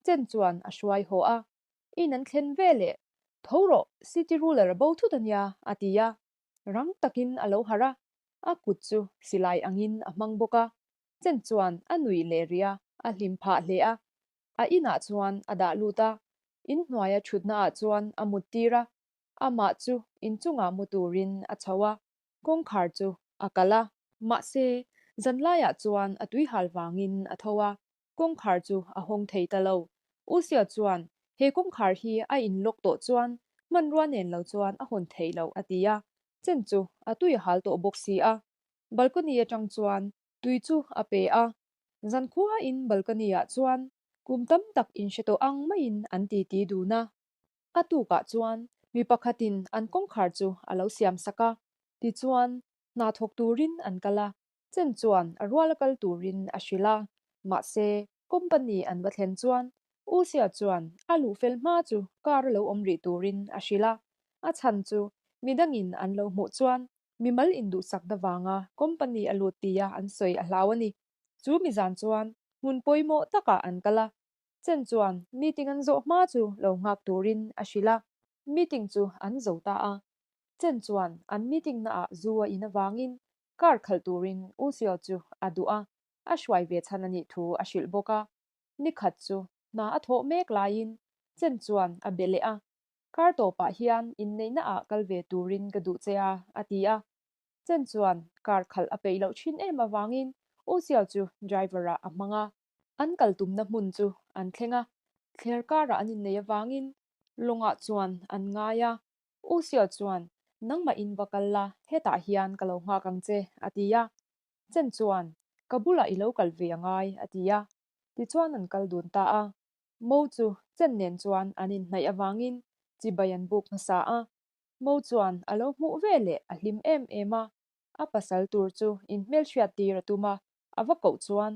Chen chuan a hruai haw a. In an thlen ve leh, Tho rawh, city ruler a bo thut a nia, a ti a. Rang takin a lo harh a, a kut chu silai angin a hmang bawk a. Chen chuan a nuih leh rih a, a hlim phah hle a. A inah chuan a dah lut a, inhnuaia thutnaah chuan a mut tir a. Amah chu inchungah mu turin a chho a, kawngkhar chu a kalh a. Mahse, zanlaiah chuan a tuihal vangin a tho a, kawngkhar chu a hawng thei ta lo. U Sia chuan, He kawngkhar hi a inlock tawh chuan hmanrua nen lo chuan a hawn theih loh a ti a, chen chu a tui a hal tawh bawk si a. Balcony atang chuan tui chu a pe a, zankhuain balcony-ah chuan kum tam tak inhre tawh ang maiin an titi dun a. A tukah chuan mi pakhatin an kawngkhar chu a lo siam sak a, tichuan hna thawk turin an kal a, Chen chuan a ruala kal turin a hrilh a, mahse company an va thlen chuan U Sia chuan a luh fel hma chu car a lo awm rih turin a hrilh a, a chhan chu midangin an lo hmuh chuan mimal induhsakna vanga company a lut tia an sawi a hlau a ni. Chu mi zan chuan hmun pawimawh takah an kal a, Chen chuan meeting an zawh hma chu lo nghak turin a hrilh a, meeting chu an zo ta a. Chen chuan an meeting naah zu a in avangin car khalh turin U Sio chu a duh a, a hruai ve chhan a nih thu a hrilh bawk a. Nikhat chu hna a thawh mek laiin Chen chuan a be leh a, Car tawpah hian inneihna ah kal ve turin ka duh che a, a ti a. Chen chuan car khalh a peih loh thin em avangin U Sio chu driver ah a hmang a. An kal tumna hmun chu an thleng a, thler karah an inneih avangin lawngah chuan an ngai a. U Sio chuan, Nangmah in va kal la, hetah hian ka lo nghak ang che, a ti a. Chen chuan, Ka bulah i lo kal ve a ngai, a ti a. Tichuan an kal dun ta a. Mo chu Chen nen chuan an inhnaih avangin chibai an buk hmasa a. Mo chuan a lo hmuh ve leh a hlim em em a. A pasal tur chu inhmelhriat tir a tum a, a va koh chuan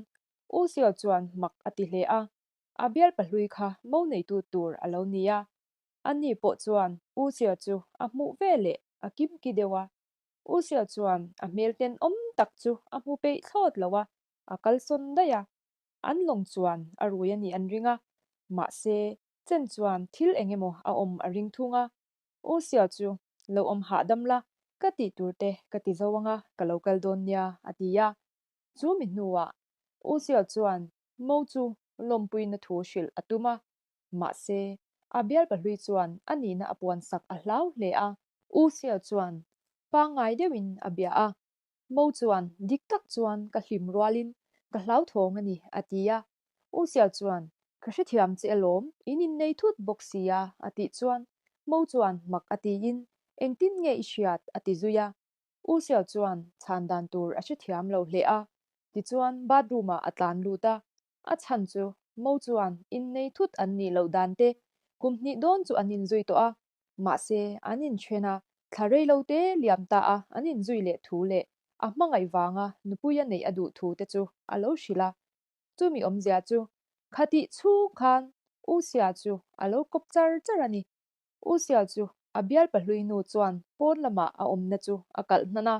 U Sio chuan mak a ti hle a. A bialpa hlui kha mo neitu tur a lo ni a. Ani pawh chuan U Sio chu a hmuh ve leh a kimki deuh a. U Sio chuan a hmel tenawm tak chu a hmu peih thlawt lo a, a kalsawn daih a. An lawng chuan a rui a nih an ring a, mahse Chen chuan thil eng emaw a awm a ring thung a. U Sio chu lo awm hahdam la, ka tih tur te ka ti zo anga ka lo kal dawn nia, a ti a. Chu mi hnuah U Sio chuan Mo chu lawmpuina thu hrilh a tum a, mahse a bialpa hlui chuan a nihna a puansak a hlau hle a. U Sio chuan pangngai deuhin a bia a, Mo chuan dik tak chuan ka hlim rualin ka hlauthawng a ni a ti a. U Sia chuan ka hrethiam che alawm, in innei thut bawk sia a tih chuan Mo chuan mak a tiin engtin nge i hriat a ti zui a. U Sia chuan chhan dan tur a hrethiam lo hle a, tichuan bathroom ah a tlan lut a. A chhan chu Mo chuan innei thut an nih loh dan te kum hnih dawn chu an inzui tawh a, Mahse, an inthen a, thla rei lo te liam ta a an inzui leh thu leh a hmangaih vanga nupui a neih a duh thu te chu a lo hrilh a. Chumi awmzia chu khatih chhung khan U Sia chu a lo kawp char char a ni. U Sia chu a bialpa hlui nu chuan pawn lamah a awmna chu a kalh hnan a,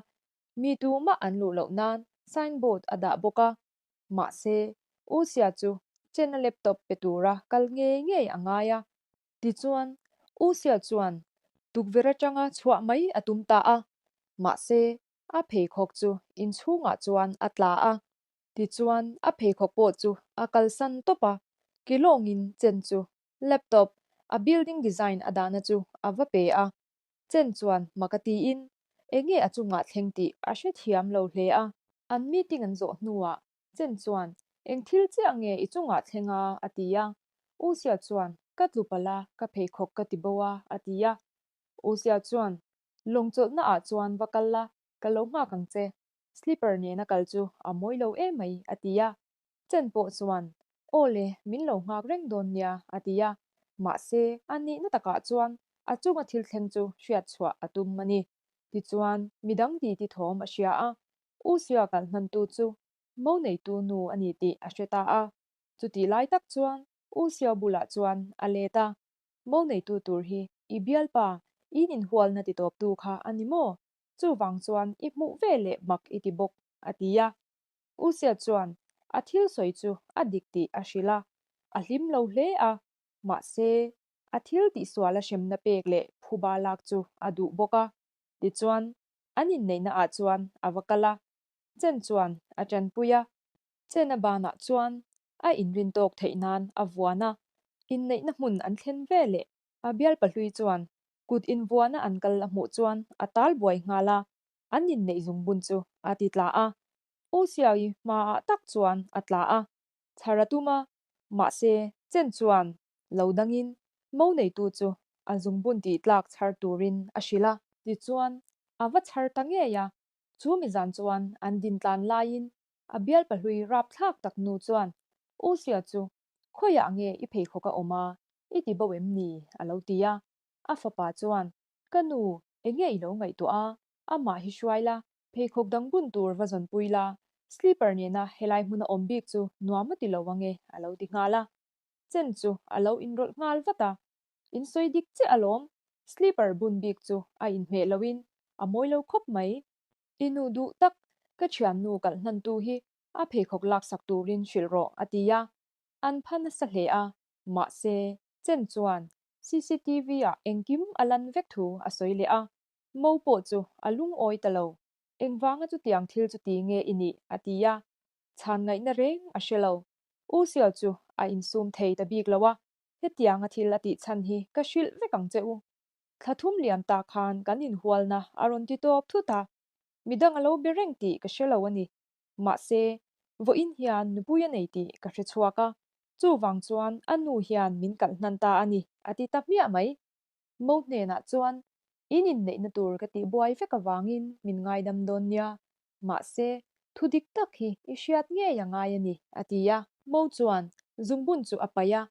mi tumah an luh loh nan signboard a dah bawk a. Mahse, U Sia chu Chen-a laptop pe tura kal ngei ngei a ngai a. Tichuan, U Sia chuan tukverh atanga chhuah mai a tum ta a, mahse, a pheikhawk chu inchhungah chuan a tla a. Tichuan, a pheikhawk pawh chu a kalsan tawp a, kilawngin Chen chu laptop, a building design a dahna chu a va pe a. Chen chuan mak a tiin, enge a chungah thleng tih a hrethiam lo hle a. An meeting an zawh hnuah Chen chuan, Eng thil chiah nge i chungah thleng a? a ti a. U Sia chuan, Ka tlu palh a, ka pheikhawk ka ti bo a, a ti a. U Sia chuan, Lawng chawlhna ah chuan va kal la, ka lo nghak ang che. Slipper nena kal chu a mawi lo emai, a ti a. Chen pawh chuan, Aw le, min lo nghak reng dawn nia, a ti a. Mahse, a nihna takah chuan a chunga thil thleng chu hriat chhuah a tum a ni. Tichuan, midang titi thawm a hria a, U Sia kalh hnantu chu mo neitu nu a ni tih a hre ta a. Chutih lai tak chuan U Sia bulah chuan a let a, Mo neitu tur hi i bialpa, in inhualna titawptu kha a ni maw? Chuvang chuan i hmuh ve leh mak i ti bawk, a ti a. U Sia chuan a thil sawi chu a dik tih a hrilh a, a hlim lo hle a, mahse a thil tihsuala hremna pek leh phuba lak chu a duh bawk a. Tichuan, An inneihna ah chuan a va kal a, Chen chuan a tanpui a. Chen a banah chuan a inrin tawk theih nan a vuan a, inneihna hmun an thlen ve leh a bialpa hlui chuan kut invuana an kal a hmuh chuan a tal buai nghal a, an inneih zungbun chu a ti tla a. U Xiaoyi hmaah tak chuan a tla a, chhar a tum a, mahse Chen chuan lo dangin mo neitu chu a zungbun tih tlak chhar turin a hrilh a. Tichuan, a va chhar ta ngei a, chu mizan chuan an din tlan laiin a bialpa hlui rapthlak tak nu chuan, U Sia chu, khawiah nge i pheikhawk a awm a, i ti bo em ni? a lo ti a. A fapa chuan, Ka nu, enge i lo ngaihtuah a? Amah hi hruai la, pheikhawk dang bun tur va zawnpui la, slipper nena helai hmuna awm bik chu nuam a ti lo ange, a lo ti nghal a. Chen chu a lo inrawlh nghal vat a, In sawi dik chiah alawm, slipper bun bik chu a inhmeh loin a mawi lo khawp mai. I nu duh tak, ka thiannu kalh hnantu hi a pheikhawk laksak turin hrilh rawh a ti a. An pha nasa hle a, mahse Chen chuan cctv ah engkim a lan vek thu a sawi leh a, Mo pawh chu a lungawi ta lo. Engvanga chutiang thil chu ti nge i nih? a ti a, chhan ngaihna reng a hre lo. U Sial chu a insum thei ta bik lo a, hetianga thil a tih chhan hi ka hrilh vek ang che u. Thla thum liam ta khan kan inhualna a rawn ti tawp thut a, midang a lo be reng tih ka hre lo a ni. Mahse, vawiin hian nupui a nei tih ka hre chhuak a, chuvang chuan a nu hian min kalh hnan ta a ni, a ti ta hmiah mai. Mo hnenah chuan, In inneihna tur ka tih buai vek avangin min ngaidam dawn nia. Mahse, Thu dik tak hi i hriat ngei a ngai a ni, a ti a. Mo chuan zungbun chu a paih a,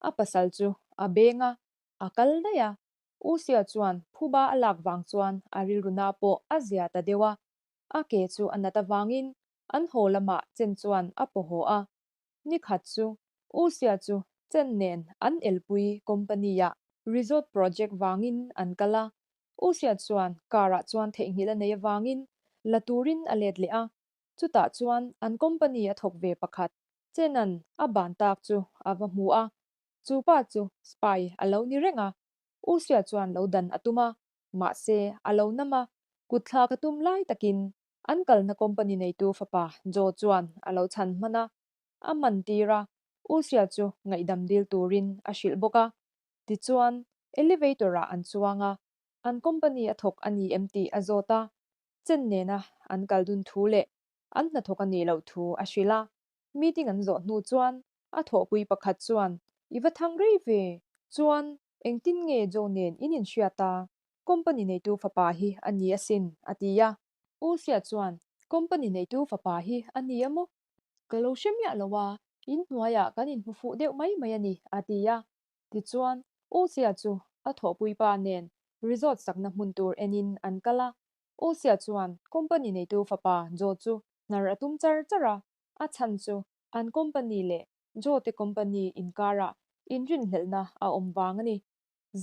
a pasal chu a beng a, a kal daih a. U Sia chuan phuba a lak vang chuan a rilru na pawh a zia ta deuh a, a ke chu a nat avangin an haw lamah chen chuan a paw haw a. Ni khat chu U Sia chu chen nen an elpui company-ah resort project vangin an kal a, U Sia chuan car-ah chuan theihnghilh a nei avangin la turin a let leh a, chutah chuan an company a thawk ve pakhat Chenan a ban tak chu a va hmu a, chu pa chu spy a lo ni reng a, U Sia chuan lo dan a tum a, mahse a lo nam a, kut thlak a tum lai takin an kalna company neitu fapa Joe chuan a lo chhan hman a, a man tir a, U Sia chu ngaihdam dil turin a hrilh bawk a. Tichuan, elevator-ah an chuang a, an company a thawk a ni em tih a zawt a, Chen nena an kal dun thu leh an hnathawk a nih loh thu a hrilh a. Meeting an zawh hnu chuan a thawhpui pakhat chuan, I va thang rei ve! Chuan, engtin nge Joe nen in inhriat a? Company neitu fapa hi a ni asin, a ti a. U Sia chuan, Company neitu fapa hi a ni a maw? Ka lo hre miah lo a, in hnuaiah kan inhmu fuh deuh mai mai a ni, a ti a. Tichuan, U Sia chu a thawhpui pa nen resort sakna hmun tur enin an kal a. U Sia chuan company neitu fapa Joe chu hnar a tum char char a, a chhan chu an company leh Joe te company inkarah inrinhlelhna a awm vang a ni.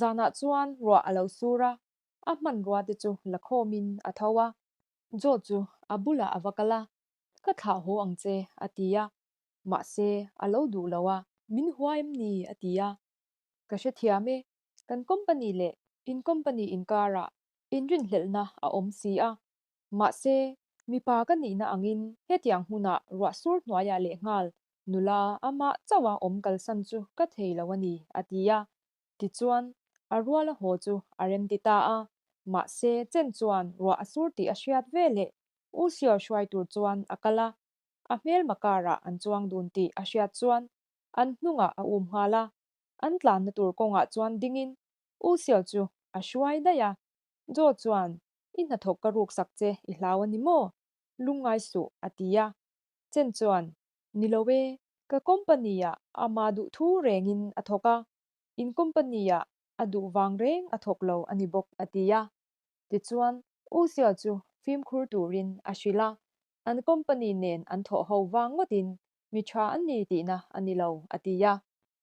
Zanah chuan ruah a lo sur a, a hmanrua te chu la khawmin a tho a. Joe chu a bulah a va kal a, Ka thlah haw ang che, a ti a. Mahse, a lo duh lo a. Min hua em ni? a ti a. Ka hrethiam e, kan company leh in company inkarah inrinhlelhna a awm si a. Mahse, mipa ka nihna angin hetiang hmunah ruah sur hnuaiah lehnghal nula amah chauha awm kalsan chu ka thei lo a ni, a ti a. Tichuan, a ruala haw chu a remti ta a. Mahse, Chen chuan ruah a sur tih a hriat veleh U Siau hruai tur chuan a kal a, a hmelma car-ah an chuang dun tih a hriat chuan an hnungah a um nghal a, an tlanna tur kawngah chuan dingin U Siau chu a hruai daih a, Joe chuan, I hnathawk ka ruksak che i hlau a ni maw? Lungngai suh, a ti a. Chen chuan, Ni lo e, ka company-ah ama duh thu rengin a thawk a, in company-ah a duh vang reng a thawk lo a ni bawk, a ti a. Tichuan, U Sia chu fimkhur turin a hrilh a, an company nen an thawh ho vang ngawtin mi tha an ni tihna a ni lo, a ti a.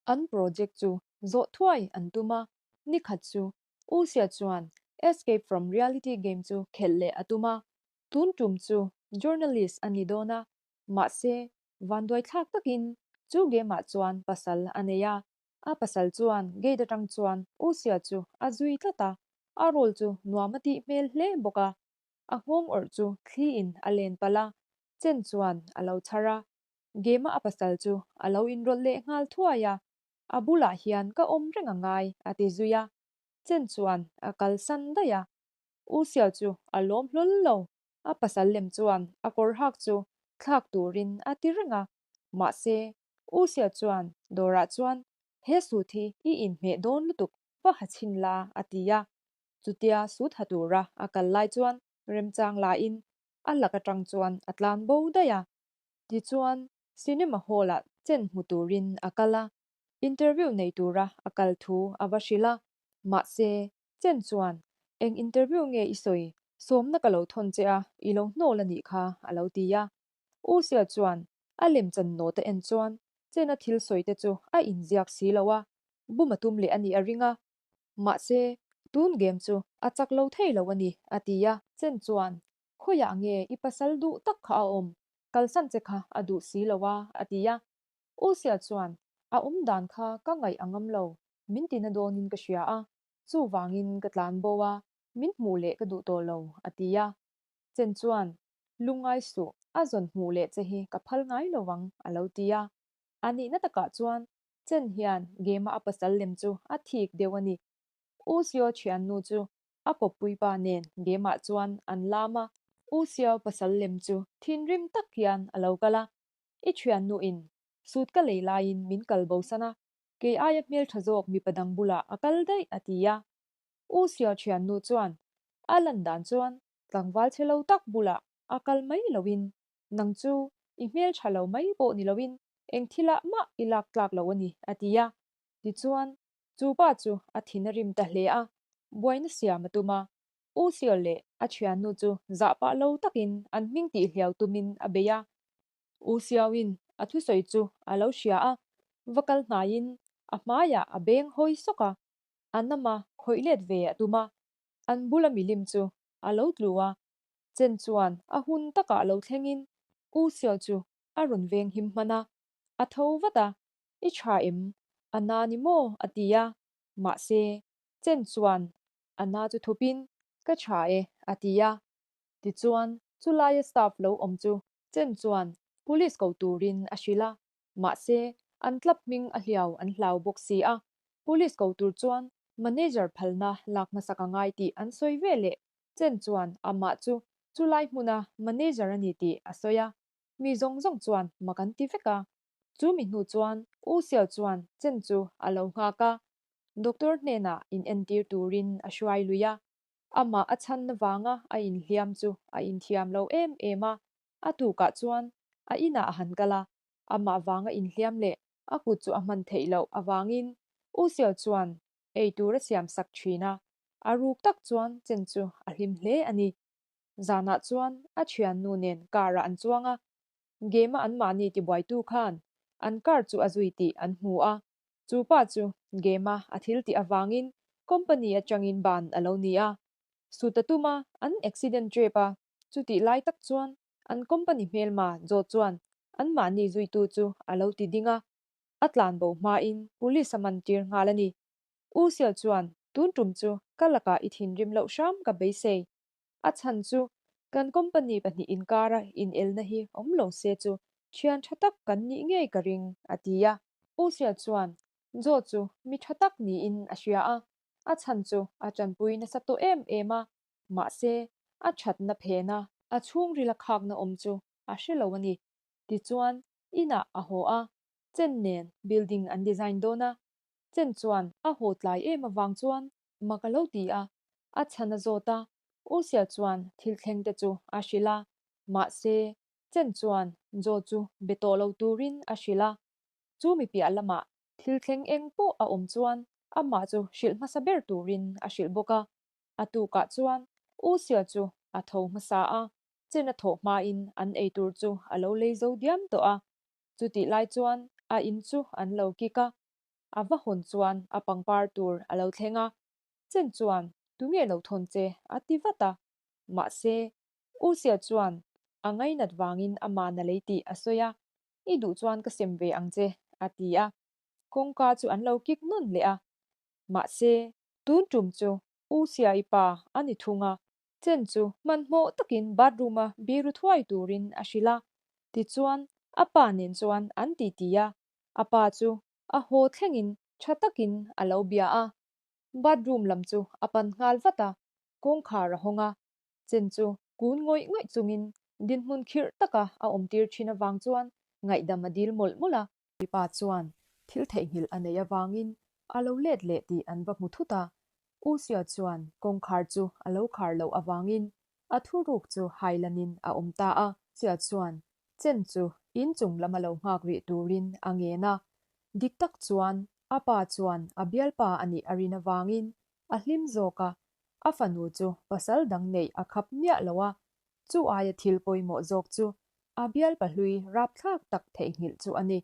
An project chu zawh thuai an tum a, nikhat chu U Sia chuan Escape from Reality game chu khelh leh a tum a, tun tum chu journalist a ni dawn a, mahse vanduaithlak takin chu game ah chuan pasal a nei a, A pasal chuan gate atang chuan U Sia chu a zui tlat a, a role chu nuam a tih hmel hle bawk a. A nghawng awrh chu thli in a len palh a, Chen chuan a lo chhar a. Game-a a pasal chu a lo inrawlh leh nghal thuai a, A bulah hian ka awm reng a ngai, a ti zui a. Chen chuan a kalsan daih a. U Sia chu a lawm hlawl lo, a pasal lem chuan a kawr hak chu thlak turin a ti reng a, mahse U Sia chuan dawrah chuan he suit hi i inhmeh dawn lutuk va ha chhin la a ti a. Chutia suit ha tura a kal lai chuan remchang lain a lak atang chuan a tlan bo daih a. Tichuan cinema hall ah chen hmu turin a kal a, interview nei tura a kal thu a va hrilh a. Mahse chen chuan eng interview nge i sawi sawmna ka lo thawn che a i lo hnawl a nih kha a lo ti a. U Sia chuan a lemchan nawt a en chuan Chena thil sawi te chu a inziak si lo a, bum a tum leh a nih a ring a. Mahse, tun game chu a chak lo thei lo a ni, a ti a. Chen chuan, Khawiah nge i pasal duh tak kha a awm? Kalsan che kha a duh si lo a, a ti a. U Sia chuan, A awm dan kha ka ngaih a ngam lo, min tina dawnin ka hria a, chuvangin ka tlan bo a, min hmuh leh ka duh tawh lo, a ti a. Chen chuan, Lungngai suh, a zawn hmuh leh che hi ka phal ngai lo ang, a lo ti a. A nihna takah chuan Chen hian Gema a pasal lem chu a thik deuh a ni. U Sio thiannu chu a kawppuipa nen Gema chuan an lam a. U Sio pasal lem chu thinrim tak hian a lo kal a, I thiannuin suit ka lei laiin min kal bosan a, kei aia hmeltha zawk mipa dang bulah a kal daih, a ti a. U Sio thiannu chuan a lan dan chuan Tlangval chhe lo tak bulah a kal mai loin. Nang chu i hmel tha lo mai pawh ni loin eng thilah mah i lak tlak lo a ni, a ti a. Tichuan, chu pa chu a thin a rim ta hle a, buaina siam a tum a. U Sio leh a thiannu chu zah pah lo takin an hming tih hliau tumin a bei a. U Sioin a thusawi chu a lo hria a, va kal hnaiin a hmaiah a beng hawi sawk a, a nama khawih let ve a tum a, an bula milim chu a lo tlu a. Chen chuan a hun takah lo thlengin U Sio chu a rawn veng him hman a, a tho vat a, I tha em? A na ni maw? a ti a, mahse, Chen chuan a na chu thupin, Ka tha e, a ti a. Tichuan, chulaia staff lo awm chu Chen chuan police ko turin a hrilh a, mahse, an club hming a hliau an hlau bawk si a, police ko tur chuan manager phalna lak hmasak a ngai tih an sawi ve leh Chen chuan amah chu chulai hmuna manager a ni tih a sawi a, mi zawng zawng chuan mak an ti vek a. Chu mi hnu chuan U Xiao chuan Chen chu a lo nghak a, doctor hnenah inentir turin a hruai lui a. Amah a chhanna vanga a inhliam chu a inthiam lo em em a, a tukah chuan a inah a han kal a, amah vanga inhliam leh a kut chu a hman theih loh avangin U Xiao chuan ei tur a siam sak thin a, a ruk tak chuan Chen chu a hlim hle a ni. Zanah chuan a thiannu nen car ah an chuang a, Game-a anmahni tibuaitu khan an car chu a zui tih an hmu a, chu pa chu game-a a thil tih avangin company atangin ban a lo ni a. Sut a tum a, an accident trep a, chutih lai tak chuan an company hmelma Joe chuan anmahni zuitu chu a lo ti ding a, a tlanbo hmain police a man tir nghal a ni. U Sial chuan, Tun tum chu ka lakah i thinrim loh hram ka beisei. A chhan chu kan company pahnih inkara inelna hi awm lo se chu thian tha tak kan nih ngei ka ring, a ti a. U Sia chuan Joe chu mi tha tak niin a hria a, a chhan chu a tanpui nasa tawh em em a, mahse a thatna phena a chhungril a khakna awm chu a hre lo a ni. Tichuan inah a haw a, Chen nen building an design dawn a, Chen chuan a haw tlai em avang chuan Mak a lo ti a, a chhan a zawt a, U Sia chuan thil thleng te chu a hrilh a, mahse, Chen chuan Joe chu be tawh lo turin a hrilh a, chu mi piah lamah thil thleng eng pawh a awm chuan amah chu hrilh hmasa ber turin a hrilh bawk a, a tukah chuan U Sia chu a tho hmasa a, Chen a thawh hmain an ei tur chu a lo lei zo diam tawh a, chutih lai chuan a in chu an lo kik a, A va hawn chuan a pangpar tur a lo thleng a, Chen chuan tunge lo thawn che a ti vat a. Mahse, U Sia chuan a ngainat vangin aman a lei tih a sawi a, I duh chuan ka sem ve ang che a ti a. Kawngka chu an lo kik nawn leh a. Mahse, tun tum chu U Sia i pa a ni thung a, Chen chu hmanhmawh takin bathroom a biru thuai turin a hrilh a. Tichuan, a pa nen chuan an titi a, A pa chu a haw thlengin tha takin a lo bia a, bathroom lam chu a pan nghal vat a, kawngkhar a hawng a, Chen chu kun ngawih ngawih chungin dinhmun khirh taka a awmtir thin avang chuan ngaihdam a dil mawlh mawlh a. Pa chuan thil theihnghilh a neih avangin a lo let leh tih an va hmu thut a, U Sia chuan kawngkhar chu a lo khar loh avangin a thuruk chu hailanin a awm ta a. Sia chuan Chen chu in chung lama lo nghak rih turin a ngen a, dik tak chuan a pa chuan a bialpa a nih a rin avangin a hlim zawk a, a fanu chu pasal dang neih a khap miah lo a, chu aia thil pawimawh zawk chu a bialpa hlui rapthlak tak theihnghilh chu a ni.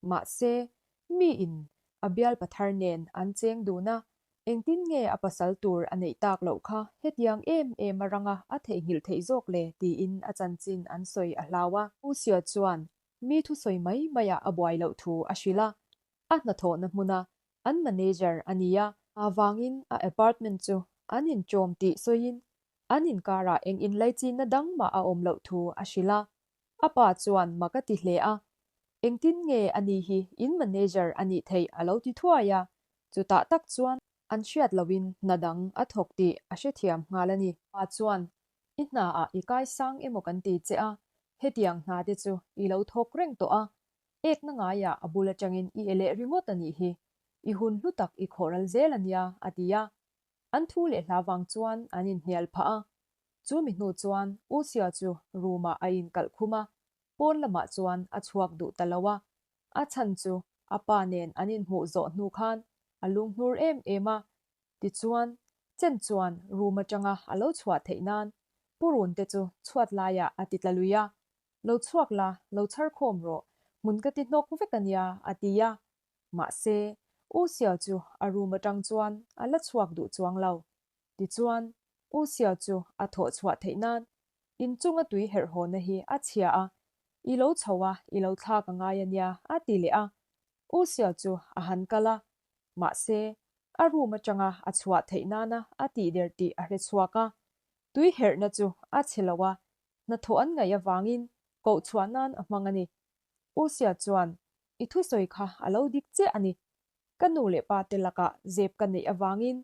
Mahse, miin a bialpa thar nen an cheng dun a, engtin nge a pasal tur a neih tak loh kha hetiang em em a ranga a theihnghilh theih zawk le tiin a chanchin an sawi a hlau a. U Sia chuan mi thusawi mai maiah a buai loh thu a hrilh a, a hnathawhna hmuna an manager a ni a, avangin a apartment chu an inṭawm tih sawiin an inkarah eng inlaichinna dang mah a awm loh thu a hrilh a. A pa chuan mak a ti hle a, Engtin nge a ni hi in manager a nih theih a lo ti thuai a, chutah tak chuan an hriat lohin hna dang a thawk tih a hrethiam nghal a ni. Pa chuan, I hnaah i kai sang emaw kan ti che a, hetiang hna te chu i lo thawk reng tawh a, ekna ngaiah a bul atangin i e leh ringawt a nih hi, i hun hlu tak i khawhral zel a nia, a ti a. An thu leh hla vang chuan an inhnial phah a, Chu mi hnu chuan U Sia chu room ah a inkalh khum a. Pawn lamah chuan a chhuak duh ta lo a, a chhan chu a pa nen an inhmuh zawh hnu khan a lunghnur em em a. Tichuan, Chen chuan room atanga a lo chhuah theih nan purun te chu chhuat laiah a ti tla lui a, Lo chhuak la, lo chhar khawm rawh, hmun ka ti hnawk vek a nia, a ti a. Mahse, U Xiao chu a room atang chuan a la chhuak duh chuang lo. Tichuan, U Xiao chu a thawh chhuah theih nan inchunga tui herh hawna hi a chhia a, I lo chho a, i lo thlak a ngai a nia, a ti leh a. U Xiao chu a han kal a, mahse, a room atanga a chhuah theih nana a tih der tih a hre chhuak a. Tui herhna chu a chhe lo a, hnathawh an ngaih avangin koh chhuah nan a hmang a ni. U Xiao chuan, I thusawi kha a lo dik chiah a ni. Ka nu leh pa te lakah zep ka neih avangin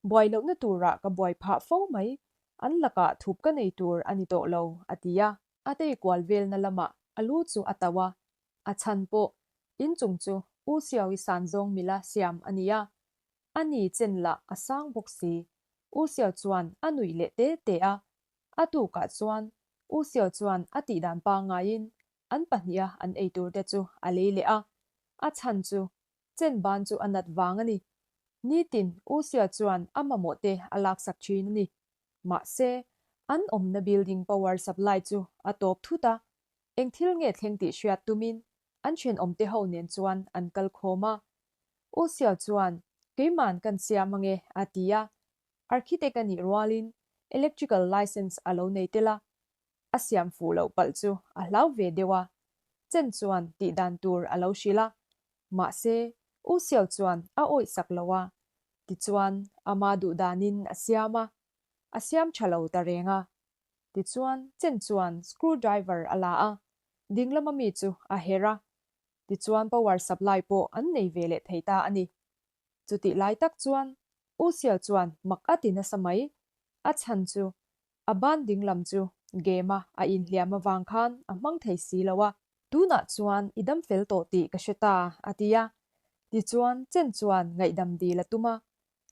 buai lohna turah ka buai phah fo mai, an lakah thup ka nei tur a ni tawh lo, a ti a. A tei kual velna lamah a lu chu a tauh a, a chhan pawh inchung chu U Xiao-i san zawng mila siam a ni a, a ni chen lah a sang bawk si. U Xiao chuan a nuih leh te te a, a tukah chuan U Xiao chuan a tihdan pangaiin an pahniha an ei tur te chu a lei leh a, a chhan chu chen ban chu a nat vang a ni. Nitin U Sia chuan a mamawh te a laksak thin a ni. Mahse, an awmna building power supply chu a tawp thut a, eng thil nge thleng tih hriat tumin an thenawm te ho nen chuan an kal khawm a. U Sia chuan, Keiman kan siam ange a ti a. Architect a nih rualin electrical license a lo nei tel a, a siam fuh loh palh chu a hlau ve deuh a, Chen chuan tih dan tur a lo hrilh a, mahse U Xiao chuan a awih sak lo a, tichuan ama duh danin a siam a, a siam tha lo ta reng a. Tichuan Chen chuan screw driver a la a, ding lama mi chu a herh a, tichuan power supply pawh an nei ve leh thei ta a ni. Chutih lai tak chuan U Xiao chuan mak a ti nasa mai, a chhan chu A ban dinglam chu game-a a inhliam avang khan a hmang thei si lo a. Tunah chuan i dam fel tawh tih ka hre ta, a ti a. Tichuan, Chen chuan ngaihdam dil a tum a.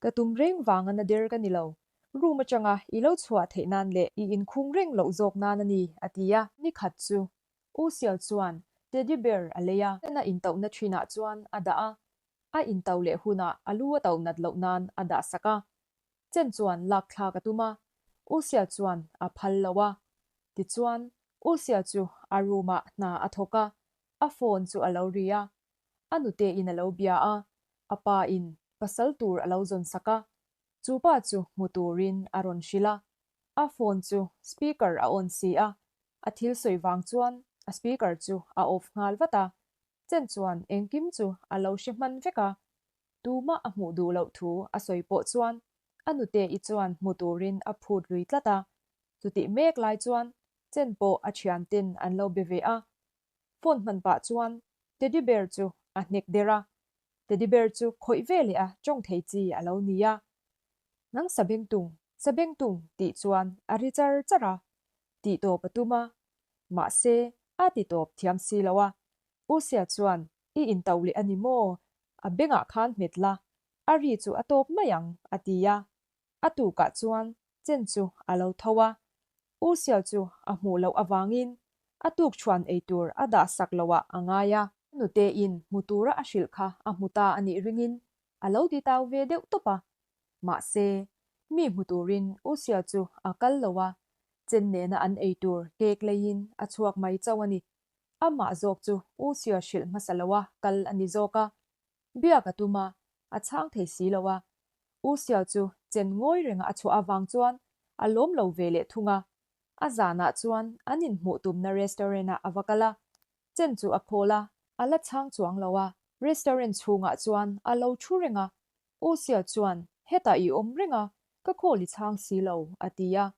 Ka tum reng vanga na der ka ni lo. Room atanga i lo chhuah theih nan leh i inkhung reng loh zawk nan a ni, a ti a. Ni khat chu U Xiao chuan teddy bear a lei a. Chen a intauhna thinah chuan a dah a. A intauh leh hunah a lu a tauh nat loh nan a dah sak a. Chen chuan lak thlak a tum a, U Sia chuan a phal lo a. Tichuan, U Sia chu a room ah hna a thawk a, a phone chu a lo ri a. A nute in a lo bia a, a pa in pasal tur a lo zawn sak a. Chu pa chu hmu turin a rawn hrilh a. A phone chu speaker a on si a, a thil sawi vang chuan a speaker chu a off nghal vat a. Chen chuan engkim chu a lo hre hman vek a, Tumah a hmuh duh loh thu a sawi pawh chuan a nute-i chuan hmu turin a phut lui tlat a. Chutih mek lai chuan Chen pawh a thianten an lo be ve a. Phone hman pah chuan Teddy bear chu a hnek der a. Teddy bear chu khawih ve leh a tawng thei chi a lo ni a. Nang Sabengtung, Sabengtung tih chuan a ri char char a. Tih tawp a tum a. Mahse, a ti tawp thiam si lo a. U Sia chuan I intauh leh a ni maw? A bengah khan hmet la, a ri chu a tawp mai ang, a ti a. A tukah chuan Chen chu a lo tho a. U Xiao chu a hmuh loh avangin a tuk chhuan ei tur a dah sak loh ah a ngai a. A nutein hmu tura a hrilh kha a hmu ta a nih ringin a lo ti tau ve deuh tawp a. Mahse, mi hmu turin U Xiao chu a kal lo a, Chen nena an ei tur cake leiin a chhuak mai chauh a ni. Amah zawk chu U Sia hrilh hmasa lo a kal a ni zawk a, biak a tum a, a chhang thei si lo a. U Sia chu chen ngawi renga a chhuah avang chuan a lawm lo ve leh thung a. A zanah chuan an inhmuh tumna restaurant ah a va kal a, chen chu a call a, a la chhang chuang lo a. Restaurant chhungah chuan a lo thu reng a, U Sia chuan hetah i awm reng a, ka call i chhang si lo, a ti a.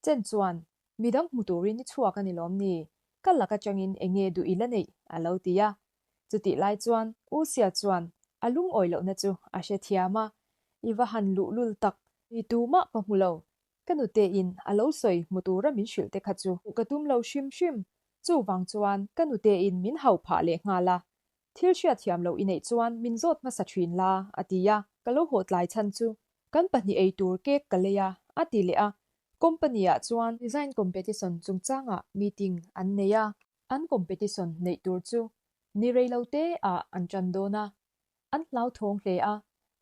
Chen chuan Midang hmu turin i chhuak a ni lawm ni? Ka lak atangin eng nge duh i la neih? a lo ti a. Chutih lai chuan U Sia chuan a lungawi lohna chu a hrethiam a, I va han luhlul tak, mi tumah ka hmu lo. Ka nutein a lo sawi hmu tura min hrilh te kha chu ka tum lo hrim hrim. Chuvang chuan ka nutein min hau phah leh nghal a, Thil hriatthiam loh i neih chuan min zawt hmasa thin la, a ti a. Ka lo haw tlai chhan chu kan pahnih ei tur cake ka lei a, a ti leh a. Company ah chuan design competition chungchangah meeting an nei a. An competition neih tur chu ni rei lo te ah an tan dawn a, an hlauthawng hle a,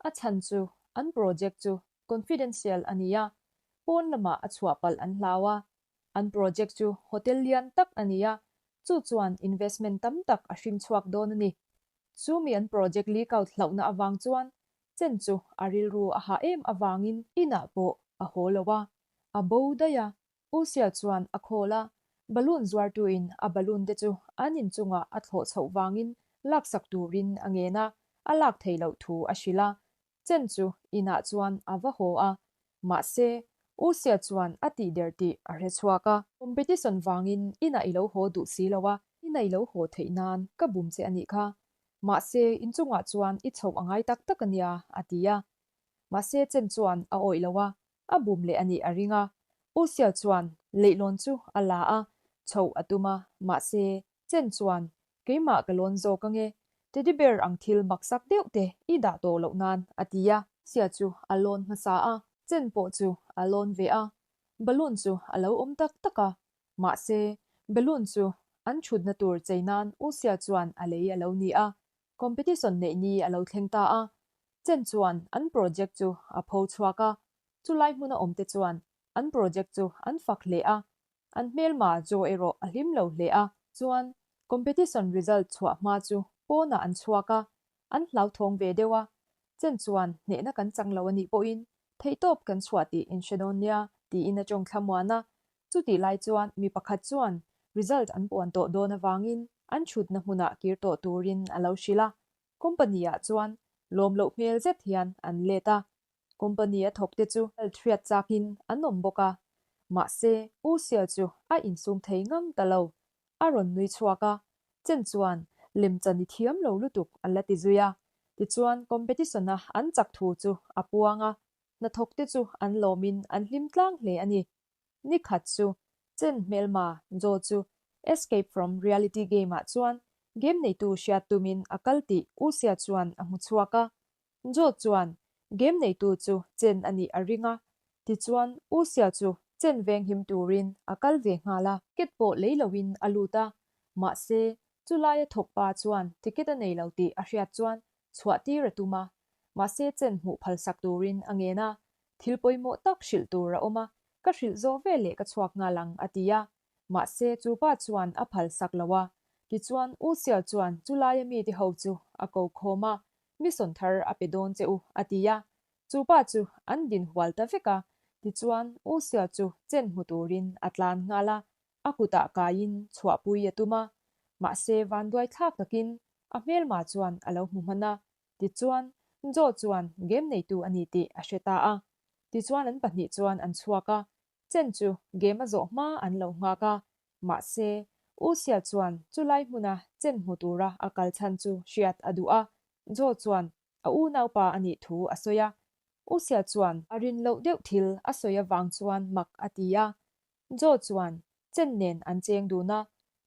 a chhan chu an project chu confidential a ni a, pawn lamah a chhuah palh an hlau a. An project chu hotel lian tak a ni a, chu chuan investment tam tak a hring chhuak dawn a ni. Chumi an project leak out hlauhna avang chuan Chen chu a rilru a hah em avangin inah pawh a haw lo a, a bo daih a. Usia chuan a call a, balloon zuartuin a balloon te chu an inchungah a thlawh chhoh vangin laksak turin a ngen a, a lak theih loh thu a hrilh a. Chen chu inah chuan a va haw a, mahse Usia chuan a tih der tih a hre chhuak a. Competition vangin inah i lo haw duh si lo a, inah i lo haw theih nan ka bum che a nih kha. Mahse inchungah chuan i chhoh a ngai tak tak a nia, a ti a. Mahse Chen chuan a awih lo a, A bum leh a nih a ring a. U Sia chuan leihlawn chu a la a, chhoh a tum a, mahse, Chen chuan, Keimah ka lawn zawk ange, teddy bear ang thil maksak deuh te i dah tawh loh nan, a ti a. Sia chu a lawn hmasa a, Chen pawh chu a lawn ve a. Balloon chu a lo awm tak tak a, mahse, balloon chu an thutna tur chei nan U Sia chuan a lei a lo ni a. Competition neih ni a lo thleng ta a, Chen chuan an project chu a pho chhuak a, chulai hmuna awmte chuan an project chu an fak hle a, an hmelma Joe erawh a hlim lo hle a. Chuan competition result chhuah hma chu pawnah an chhuak a, an hlauthawng ve deuh a, Chen chuan hnehna kan chang lo a nih pawhin theihtawp kan chhuah tih in hre dawn nia tiin a tawng thlamuan a, chutih lai chuan mi pakhat chuan result an puan tawh dawn avangin an thutna hmunah kir tawh turin a lo hrilh a, Company ah chuan lawm loh hmel zet hian an let a, company a thawk te chu hriat chak in an awm bawk a, mahse U Sia chu a insum thei ngang ta lo, a rawn nui chhuak a, Chen chuan lemchan i thiam lo lutuk a la ti zui a, tichuan competition a an chak thu chu a puang a, hnathawk te chu an lawm in an hlim tlang hle a ni. Ni khat chu Chen hmelma Joe chu Escape from Reality game ah chuan game neitu hriat tumin a kal tih U Sia chuan a hmu chhuak a. Joe chuan game neitu chu Chen a nih a ring a, tichuan U Sia chu Chen venghim turin a kal ve nghal a. Ticket pawh lei loin a lut a, mahse chulaia thawk pa chuan ticket a nei lo tih a hriat chuan chhuah tir a tum a, mahse Chen hmuh phalsak turin a ngen a, Thil pawimawh tak hrilh tur a awm a, ka hrilh zawh veleh ka chhuak nghal ang, a ti a. Mahse, chu pa chuan a phal sak lo a. Tichuan, U Sial chuan chu laia mite ho chu a ko khawm a, Mission thar a pe dawn che u, a ti a. Chu pa chu an din hual ta vek a. Tichuan, U Sial chu chen hmu turin a tlan nghal a, a kutah kaiin chhuahpui a tum a. Mahse, vanduai thlak takin a hmelma chuan a lo hmu hman a, Tichuan, Joe chuan game neitu a ni tih a hre ta a. Tichuan an pahnih chuan an chhuak a, Chen chu game a zawh hma an lo nghak a. Mahse, U Sia chuan chulai hmuna Chen hmu tura a kal chhan chu hriat a duh a. Joe chuan a unaupa a nih thu a sawi a. U Sia chuan a rin loh deuh thil a sawi avang chuan mak a ti a. Joe chuan Chen nen an cheng dun a,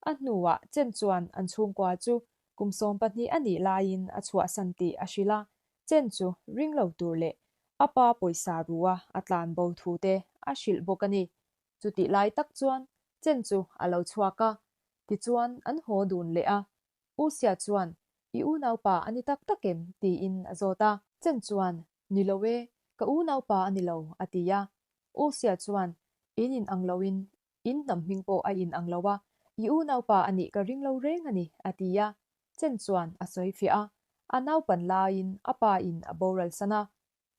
a hnuah Chen chuan an chhungkua chu kum 12 a nih laiin a chhuahsan tih a hrilh a, Chen chu ring lo tur leh a pa pawisa rua a tlan bo thu te a hrilh bawk a ni. Chutih lai tak chuan Chen chu a lo chhuak a, tichuan an haw dun leh a. U Sia chuan, I unaupa a ni tak tak em? tiin a zawt a. Chen chuan, Ni lo e, ka unaupa a ni lo, a ti a. U Sia chuan, In in ang loin in hnam hming pawh a in ang lo a, i unaupa a nih ka ring lo reng a ni, a ti a. Chen chuan a sawi fiah a, a naupan laiin a pa in a boral san a.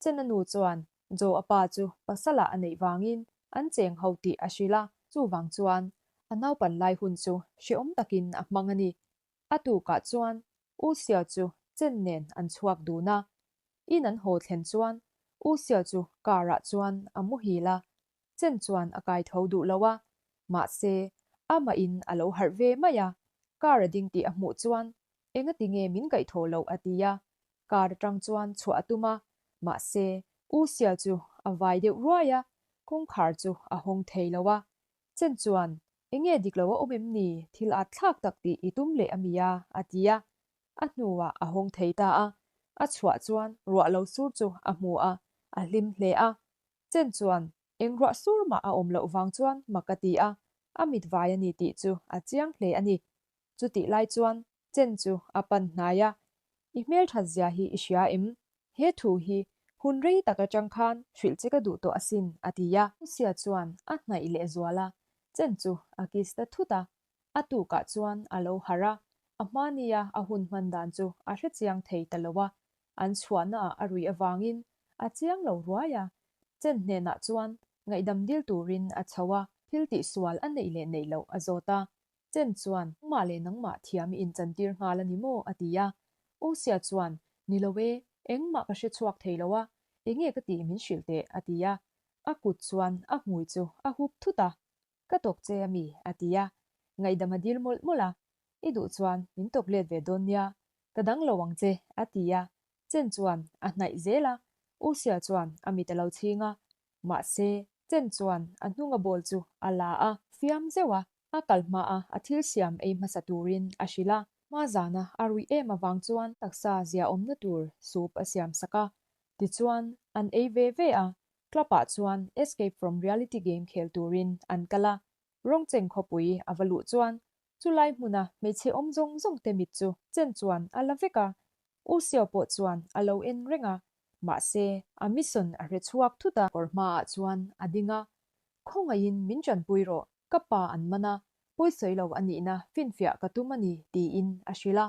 Chen a nu chuan Jo a pa chu pasalah a neih vangin an cheng ho tih a hrilh a, chuvang chuan a naupan lai hun chu hrehawm takin a hmang a ni. A tukah chuan U Sia chu Chen nen an chhuak dun a, In an haw thlen chuan U Sia chu car ah chuan a muhil a, Chen chuan a kai tho duh lo a, mahse amah in a lo harh ve mai a, car a ding tih a hmuh chuan engati nge min kaih thaw loh a ti a, car atang chuan chhuah a tum a, mahse U Sia chu a vai deuh ruai a, kawngkhar chu a hawng thei lo a, Chen chuan enge dik lo a awm em ni, thil at thlak tak tih i tum leh a mi a, a ti a, A hnuah a hawng thei ta a, a chhuah chuan ruah lo sur chu a hmu a, a hlim hle a. Chen chuan eng ruah sur mah a awm loh vang chuan mak a ti a, a mit vai a ni tih chu a chiang hle a ni. Chutih lai chuan Chen chu a pan hnai a, I hmelthat zia hi i hria em? He thu hi hun rei tak atang khan hrilh che ka duh tawh asin, a ti a. Lucia chuan a hnaih leh zual a, Chen chu a kiss ta thut a. A tukah chuan a lo harh a, a hmania a hun hman dan chu a hrechiang thei ta lo a. An chhuahnaah a ruih avangin a chiang lo ruai a. Chen hnenah chuan ngaihdam dil turin a chho a, thil tihsual a neih leh neih loh a zawt a. Chen chuan, Nangmah leh nangmah thiam i inchantir nghal a ni maw? a ti a. Osia chuan, Ni lo e, engmah ka hre chhuak thei lo a, enge ka tih min hrilh teh, a ti a. A kut chuan a hmui chu a hup thut a, Ka tawk che a mi? a ti a. Ngaihdam a dil mawlh mawlh a, I duh chuan min tawk let ve dawn nia, ka dang lo ang che, a ti a. Chen chuan a hnaih zel a, Osia chuan a mit a lo chhing a, mahse, Chen chuan a hnunga ball chu a la a, fiam zeuh a, a kal hma a a thil siam ei hmasa turin a hrilh a. Hma zana a ruih em avang chuan taksa ziaawmna tur soup a siam sak a, tichuan an ei ve ve a, club ah chuan Escape from Reality game khel turin an kal a, Rawngcheng khawpui a va luh chuan chulai hmuna hmeichhe awm zawng zawng te mit chu chen chuan a la vek a, U Sio pawh chuan a lo en reng a, mahse a mission a hre chhuak thut a. Kawr hmaah chuan a ding a, Khawngaihin min tanpui rawh, ka pa an man a, pawisawi lo a nihna finfiah ka tum a ni, tiin a hrilh a.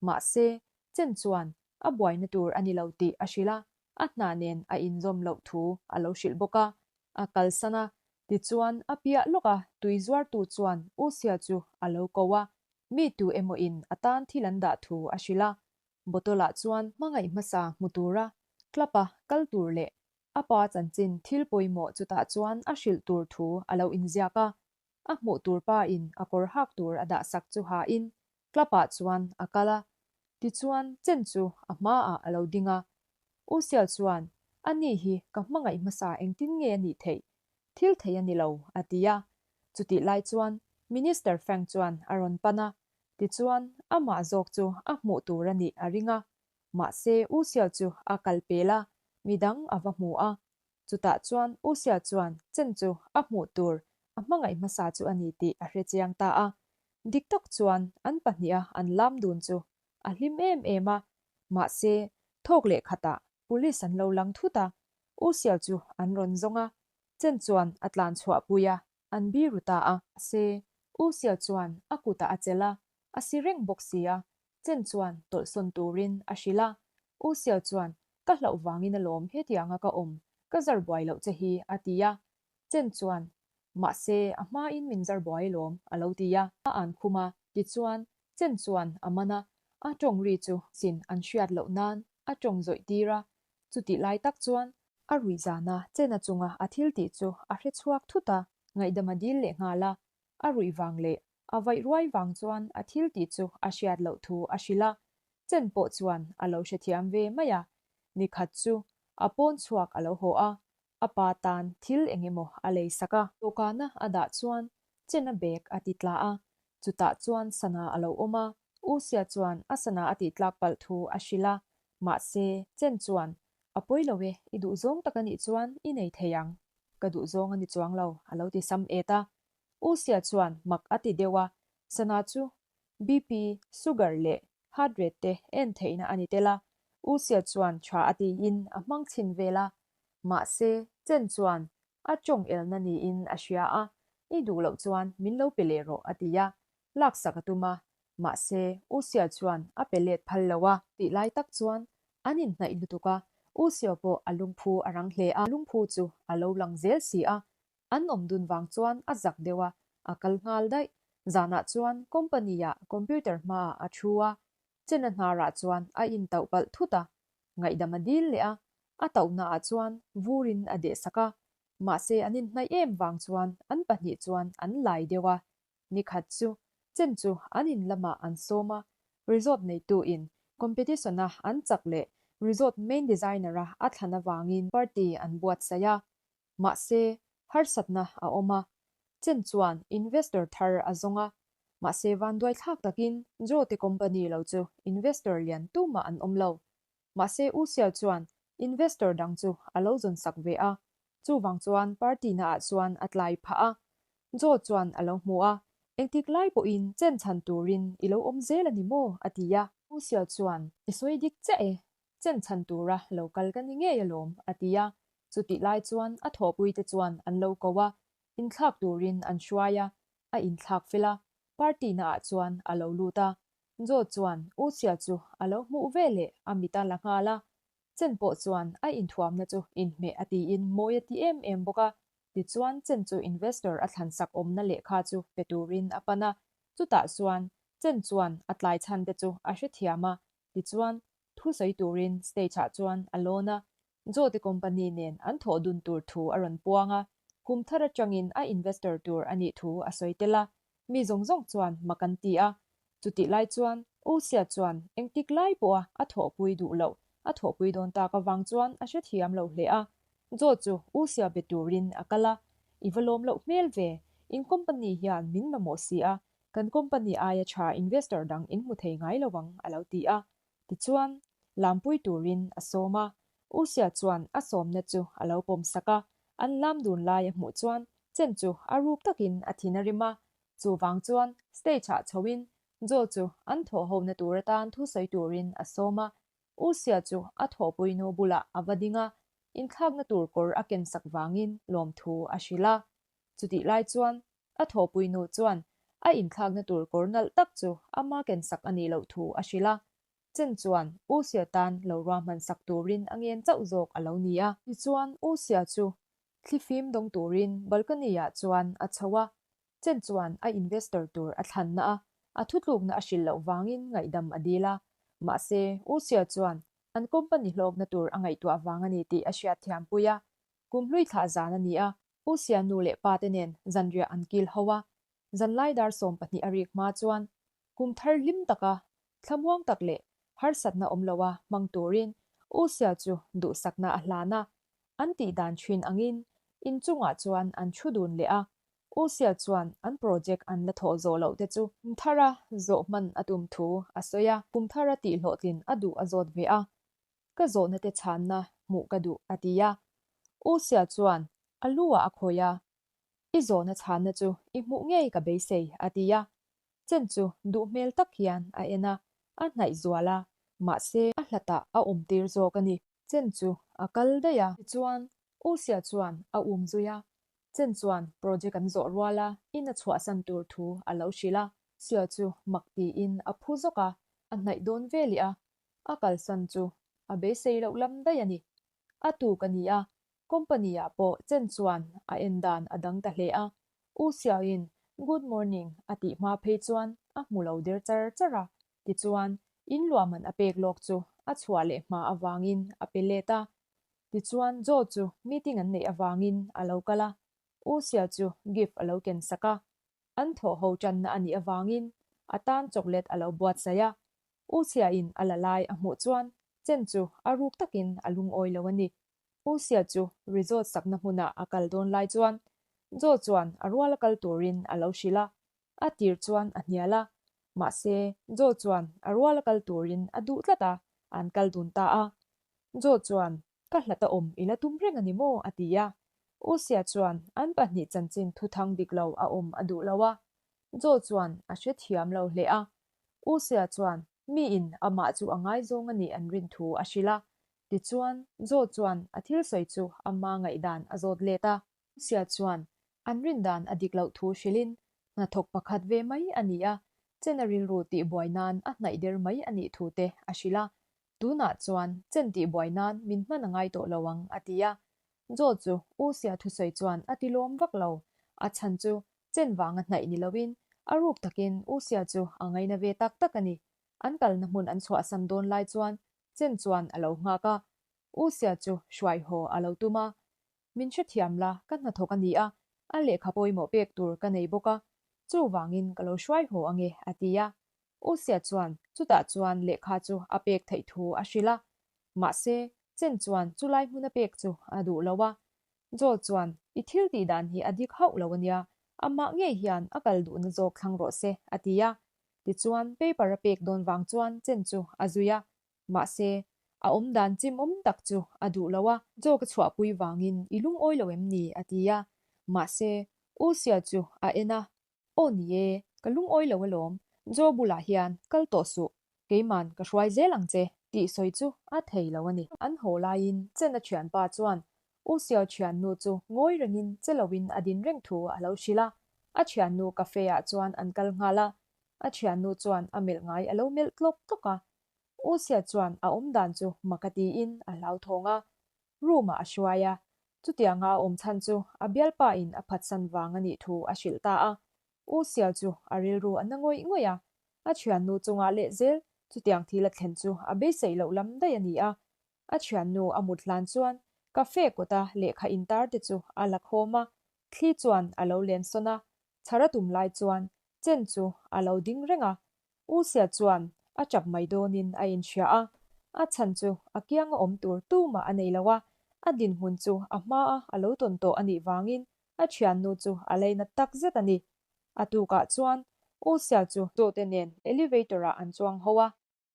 Mahse, Chen chuan a buaina tur a ni lo tih a hrilh a, a hna nen a inzawm loh thu a lo hrilh bawk a. A kalsan a, tichuan a piah lawk a tui zuartu chuan U Sia chu a lo ko a, mi tu emaw in a tan thil an dah thu a hrilh a. Bottle ah chuan hmangaih hmasa hmu tura club a kal tur leh A pa chanchin thil pawimawh chutah chuan a hrilh tur thu a lo inziak a, a hmuh tur pa in a kawr hak tur a dahsak chu ha in club ah chuan a kal a, tichuan Chen chu a hma ah a lo ding a. U Sial chuan, A ni hi ka hmangaih hmasa engtin nge a nih theih? Thil thei a ni lo, a ti a. Chutih lai chuan Minister Fang chuan a rawn pan a, tichuan amah zawk chu a hmuh tur a nih a ring a, Mahse, U Sial chu a kal pel a, midang a va hmu a. Chutah chuan U Sial chuan Chen chu a hmuh tur a hmangaih hmasa chu a ni tih a hre chiang ta a. Dik tak chuan an pahniha an lam dun chu a hlim em em a. Mahse, thawk leh khatah police an lo lang thut a, U Sial chu an rawn zawng a. Chen chuan a tlan chhuah pui a, an biru ta a. Mahse, U Sial chuan a kutah a chelh a, a si reng bawk si a, Chen chuan tawlhsawn turin a hrilh a, U Sial chuan, Ka hlauh vangin alawm hetianga ka awm, ka zar buai loh che hi, a ti a. Chen chuan, Mahse, a hmain min zar buai alawm, a lo ti a. A an khum a, tichuan, Chen chuan a man a, a tawng ri chu sin an hriat loh nan a tawng zawih tir a. Chutih lai tak chuan, a ruih zana Chen-a chunga a thil tih chu a hre chhuak thut a, ngaihdam a dil leh nghal a, a ruih vang leh A vaih ruai vang chuan a thil tih chu a hriat loh thu a hrilh a, Chen pawh chuan a lo hrethiam ve mai a. Ni khat chu a pawn chhuak a lo haw a, a pa tan thil eng emaw a lei sak a. Dawhkana a dah chuan Chen a bag a ti tla a, chutah chuan sana a lo awm a, U Sia chuan a sana a tih tlak palh thu a hrilh a, mahse Chen chuan, A pawi lo e, i duhzawng tak a nih chuan i nei thei ang, ka duhzawng a ni chuang lo, a lo ti sam et a. U Sia chuan mak a ti deuh a, sana chu BP, sugar leh heart rate te en theihna a ni tel a, U Sia chuan tha a tiin a hmang chhin vel a, mahse Chen chuan a tawng elna niin a hria a, I duh loh chuan min lo pe leh rawh a ti a, laksak a tum a, mahse U Sia chuan a pe let phal lo a. Tih lai tak chuan an inhnaih lutuk a, U Sia pawh a lungphu a rang hle a, lungphu chu a lo lang zel si a, An awm dun vang chuan a zak deuh a, a kal nghal daih. Zanah chuan company ah computer hmaah a thu a, Chena hnarah chuan a intauh palh thut a, ngaihdam a dil leh a, a tauhnaah chuan vurin a deh sak a, mahse an inhnaih em vang chuan an pahnih chuan an lai deuh a. Nikhat chu Chen chu an in lamah an sawm a, resort neitu in competition a an chak leh resort main designer a a thlan avangin party an buatsaih a, Mahse, harsatna a awm a. Chen chuan investor thar a zawng a. Mahse, vanduai thlak takin Joe te company lo chu investor lian tumah an awm lo. Mahse, U Sial chuan investor dang chu a lo zawn sak ve a. Chuvang chuan party naah chuan a tlai phah a. Joe chuan a lo hmu a. Engtik lai pawhin chen chhan turin i lo awm zel a ni maw? a ti a. U Sia chuan, I sawi dik chiah e, chen chhan tura lo kal ka ni ngei alawm, a ti a. Chutih lai chuan a thawhpuite chuan an lo ko a, inthlak turin an hruai a, a inthlak fel a, party naah chuan a lo lut a. Joe chuan U Sia chu a lo hmuh veleh a mit a la nghal a, Chen pawh chuan a inthuamna chu inhmeh a tiin mawi a ti em em bawk a, tichuan Chen chu investor a thlansak awmna lehkha chu pe turin a pan a, chutah chuan Chen chuan a tlai chhan te chu a hrethiam a, tichuan thusawi turin stage ah chuan a lawn a, Joe te company nen an thawh dun tur thu a rawn puang a, kum thar atangin a investor tur a nih thu a sawi tel a, mi zawng zawng chuan mak an ti a, Chutih lai chuan Usia chuan engtik lai pawha a thawhpui duh loh a thawhpui dawn tak avang chuan a hrethiam lo hle a. Joe chu Usia be turin a kal a, I va lawm loh hmel ve, in company hian min mamawh si a, kan company aia tha investor dang in hmu thei ngai lo ang a lo ti a. Tichuan, lampui turin a sawm a. Usia chuan a sawmna chu a lo pawm sak a, an lam dun lai a hmuh chuan Chen chu a ruk takin a thin a rim a, Chuvang chuan stage ah chhoin Joe chu an thawh hona tur atan thusawi turin a sawm a, Usia chu a thawhpui nu bulah a va ding a, inthlakna tur kawr a ken sak vangin lawmthu a hrilh a. Chutih lai chuan a thawhpui nu chuan a inthlakna tur kawr nalh tak chu ama ken sak a nih loh thu a hrilh a, Chen chuan Usia tan lo ruahman sak turin a ngen chauh zawk a lo ni a. Tichuan Usia chu Thlifim dawng turin balcony-ah chuan a chho a, Chen chuan a investor tur a thlanna a, a thutlukna a hrilh loh vangin ngaihdam a dil a. Mahse, U Sia chuan an company hlawkna tur a ngaihtuah vang a ni tih a hriatthiampui a. Kum hlui thlah zan a ni a, U Sia nu leh pa te nen zanriah an kil ho a. Zanlai dar 12 a rik hma chuan kum thar hlim taka thlamuang tak leh harsatna awm loa hmang turin U Sia chu duhsakna a hlan a. An tih dan thin angin in chungah chuan an thu dun leh a, U Sia chuan an project an la thawh zawh loh te chu kum thara zawh hman a tum thu a sawi a, kum thara tih hlawhtlin a duh a zawt ve a, ka zawhna te chhanna hmuh ka duh a ti a. U Sia chuan a lu ah a khawih a, I zawhna chhanna chu i hmuh ngei ka beisei a ti a, Chen chu duh hmel tak hian a en a, a hnaih zual a, mahse a hlatah a awm tir zawk a ni. Chen chu a kal daih a. Tichuan, U Sia chuan a um zui a. Chen chuan project an zawh rual a, in a chhuahsan tur thu a lo hrilh a. Sia chu mak tiin a phu zawk a, a hnaih dawn ve leh a, a kalsan chu a beisei loh lam daih a ni. A tuk a ni a, Company ah pawh Chen chuan a en dan a dang ta hle a, U Xiaoin Good morning a tih hma phei chuan a hmu lo der char char a, tichuan in luahman a pek lawk chu a chhuah leh hma avangin a pe let a. Tichuan Joe chu meeting an neih avangin a lo kal a, U Xiao chu gift a lo ken sak a, an thawh ho tanna a nih avangin a tan chocolate a lo buatsaih a, U Xiaoin a la lai a hmuh chuan Chen chu a ruk takin a lungawi lo a ni. U Sia chu resort sakna hmunah a kal dawn lai chuan Joe chuan a ruala kal turin a lo hrilh a, a tir chuan a hnial a. Mahse, Joe chuan a ruala kal turin a duh tlat a, an kal dun ta a. Joe chuan, Ka hlat a awm i la tum reng a ni maw? a ti a. U Sia chuan an pahnih chanchin thuthang dik lo a awm a duh lo a. Joe chuan a hrethiam lo hle a. U Sia chuan miin amah chu a ngaizawng a nih an rin thu a hrilh a. Tichuan, Joe chuan a thil sawi chu ama ngaihdan a zawt let a. Sia chuan an rin dan a dik loh thu hrilhin hnathawk pakhat ve mai a ni a, Chen a rilru tihbuai nan a hnaih der mai a nih thu te a hrilh a. Tunah chuan Chen tihbuai nan min hman a ngai tawh lo ang, a ti a. Joe chu U Sia thusawi chuan a ti lawm vak lo. A chhan chu Chen vanga hnaih ni loin a ruk takin U Sia chu a ngaina ve tak tak a ni. An kalna hmun an chhuahsan dawn lai chuan Chen chuan a lo nghak a, U Sia chu hruai haw a lo tum a. Min hrethiam la, ka hnathawk a ni a, a lehkha pawimawh pek tur ka nei bawk a, chuvangin ka lo hruai haw ange, a ti a. U Sia chuan chutah chuan lehkha chu a pek theih thu a hrilh a. Mahse, Chen chuan chulai hmuna pek chu a duh lo a. Joel chuan, I thil tih dan hi a dik hauh lo a nia, amah ngei hian a kal duhna zawk thlang rawh se, a ti a. Tichuan, paper a pek dawn vang chuan Chen chu a zui a. Mahse, a awm dan chimawm tak chu a duh lo a. Joe ka chhuahpui vangin i lungawi lo em ni? a ti a. Mahse, U Sia chu a en a. Aw ni e, ka lungawi lo alawm, Joe bulah hian kal tawh suh, keiman ka hruai zel ang che tih sawi chu a thei lo a ni. An haw laiin Chen-a thianpa chuan U Xiao thiannu chu ngawi rengin che loin a din reng thu a lo hrilh a, a thiannu cafe ah chuan an kal nghal a, a thiannu chuan a melh ngai a lo melh tlawk tlawk a. U Xiao chuan a awmdan chu mak a tiin a hlauthawng a, room ah a hruai a, chutianga a awm chhan chu a bialpa in a phatsan vang a nih thu a hrilh ta a. U Xiao chu a rilru a na ngawih ngawih a, a thiannu chungah leh zel chutiang thil a thlen chu a beiseih loh lam daih a ni a. A thiannu a mut hlan chuan cafe kawta lehkha intar te chu a la khawm a, thli chuan a lo len sawn a, chhar a tum lai chuan Chen chu a lo ding reng a, U Sia chuan a chap mai dawnin a inhria a, a chhan chu a kianga awm tur tumah a nei lo a, a dinhmun chu a hmaa a lo tawn tawh a nih vangin a thiannu chu a lei na tak zet a ni. A tukah chuan U Sia chu Zawhte nen elevator-ah an chuang ho a,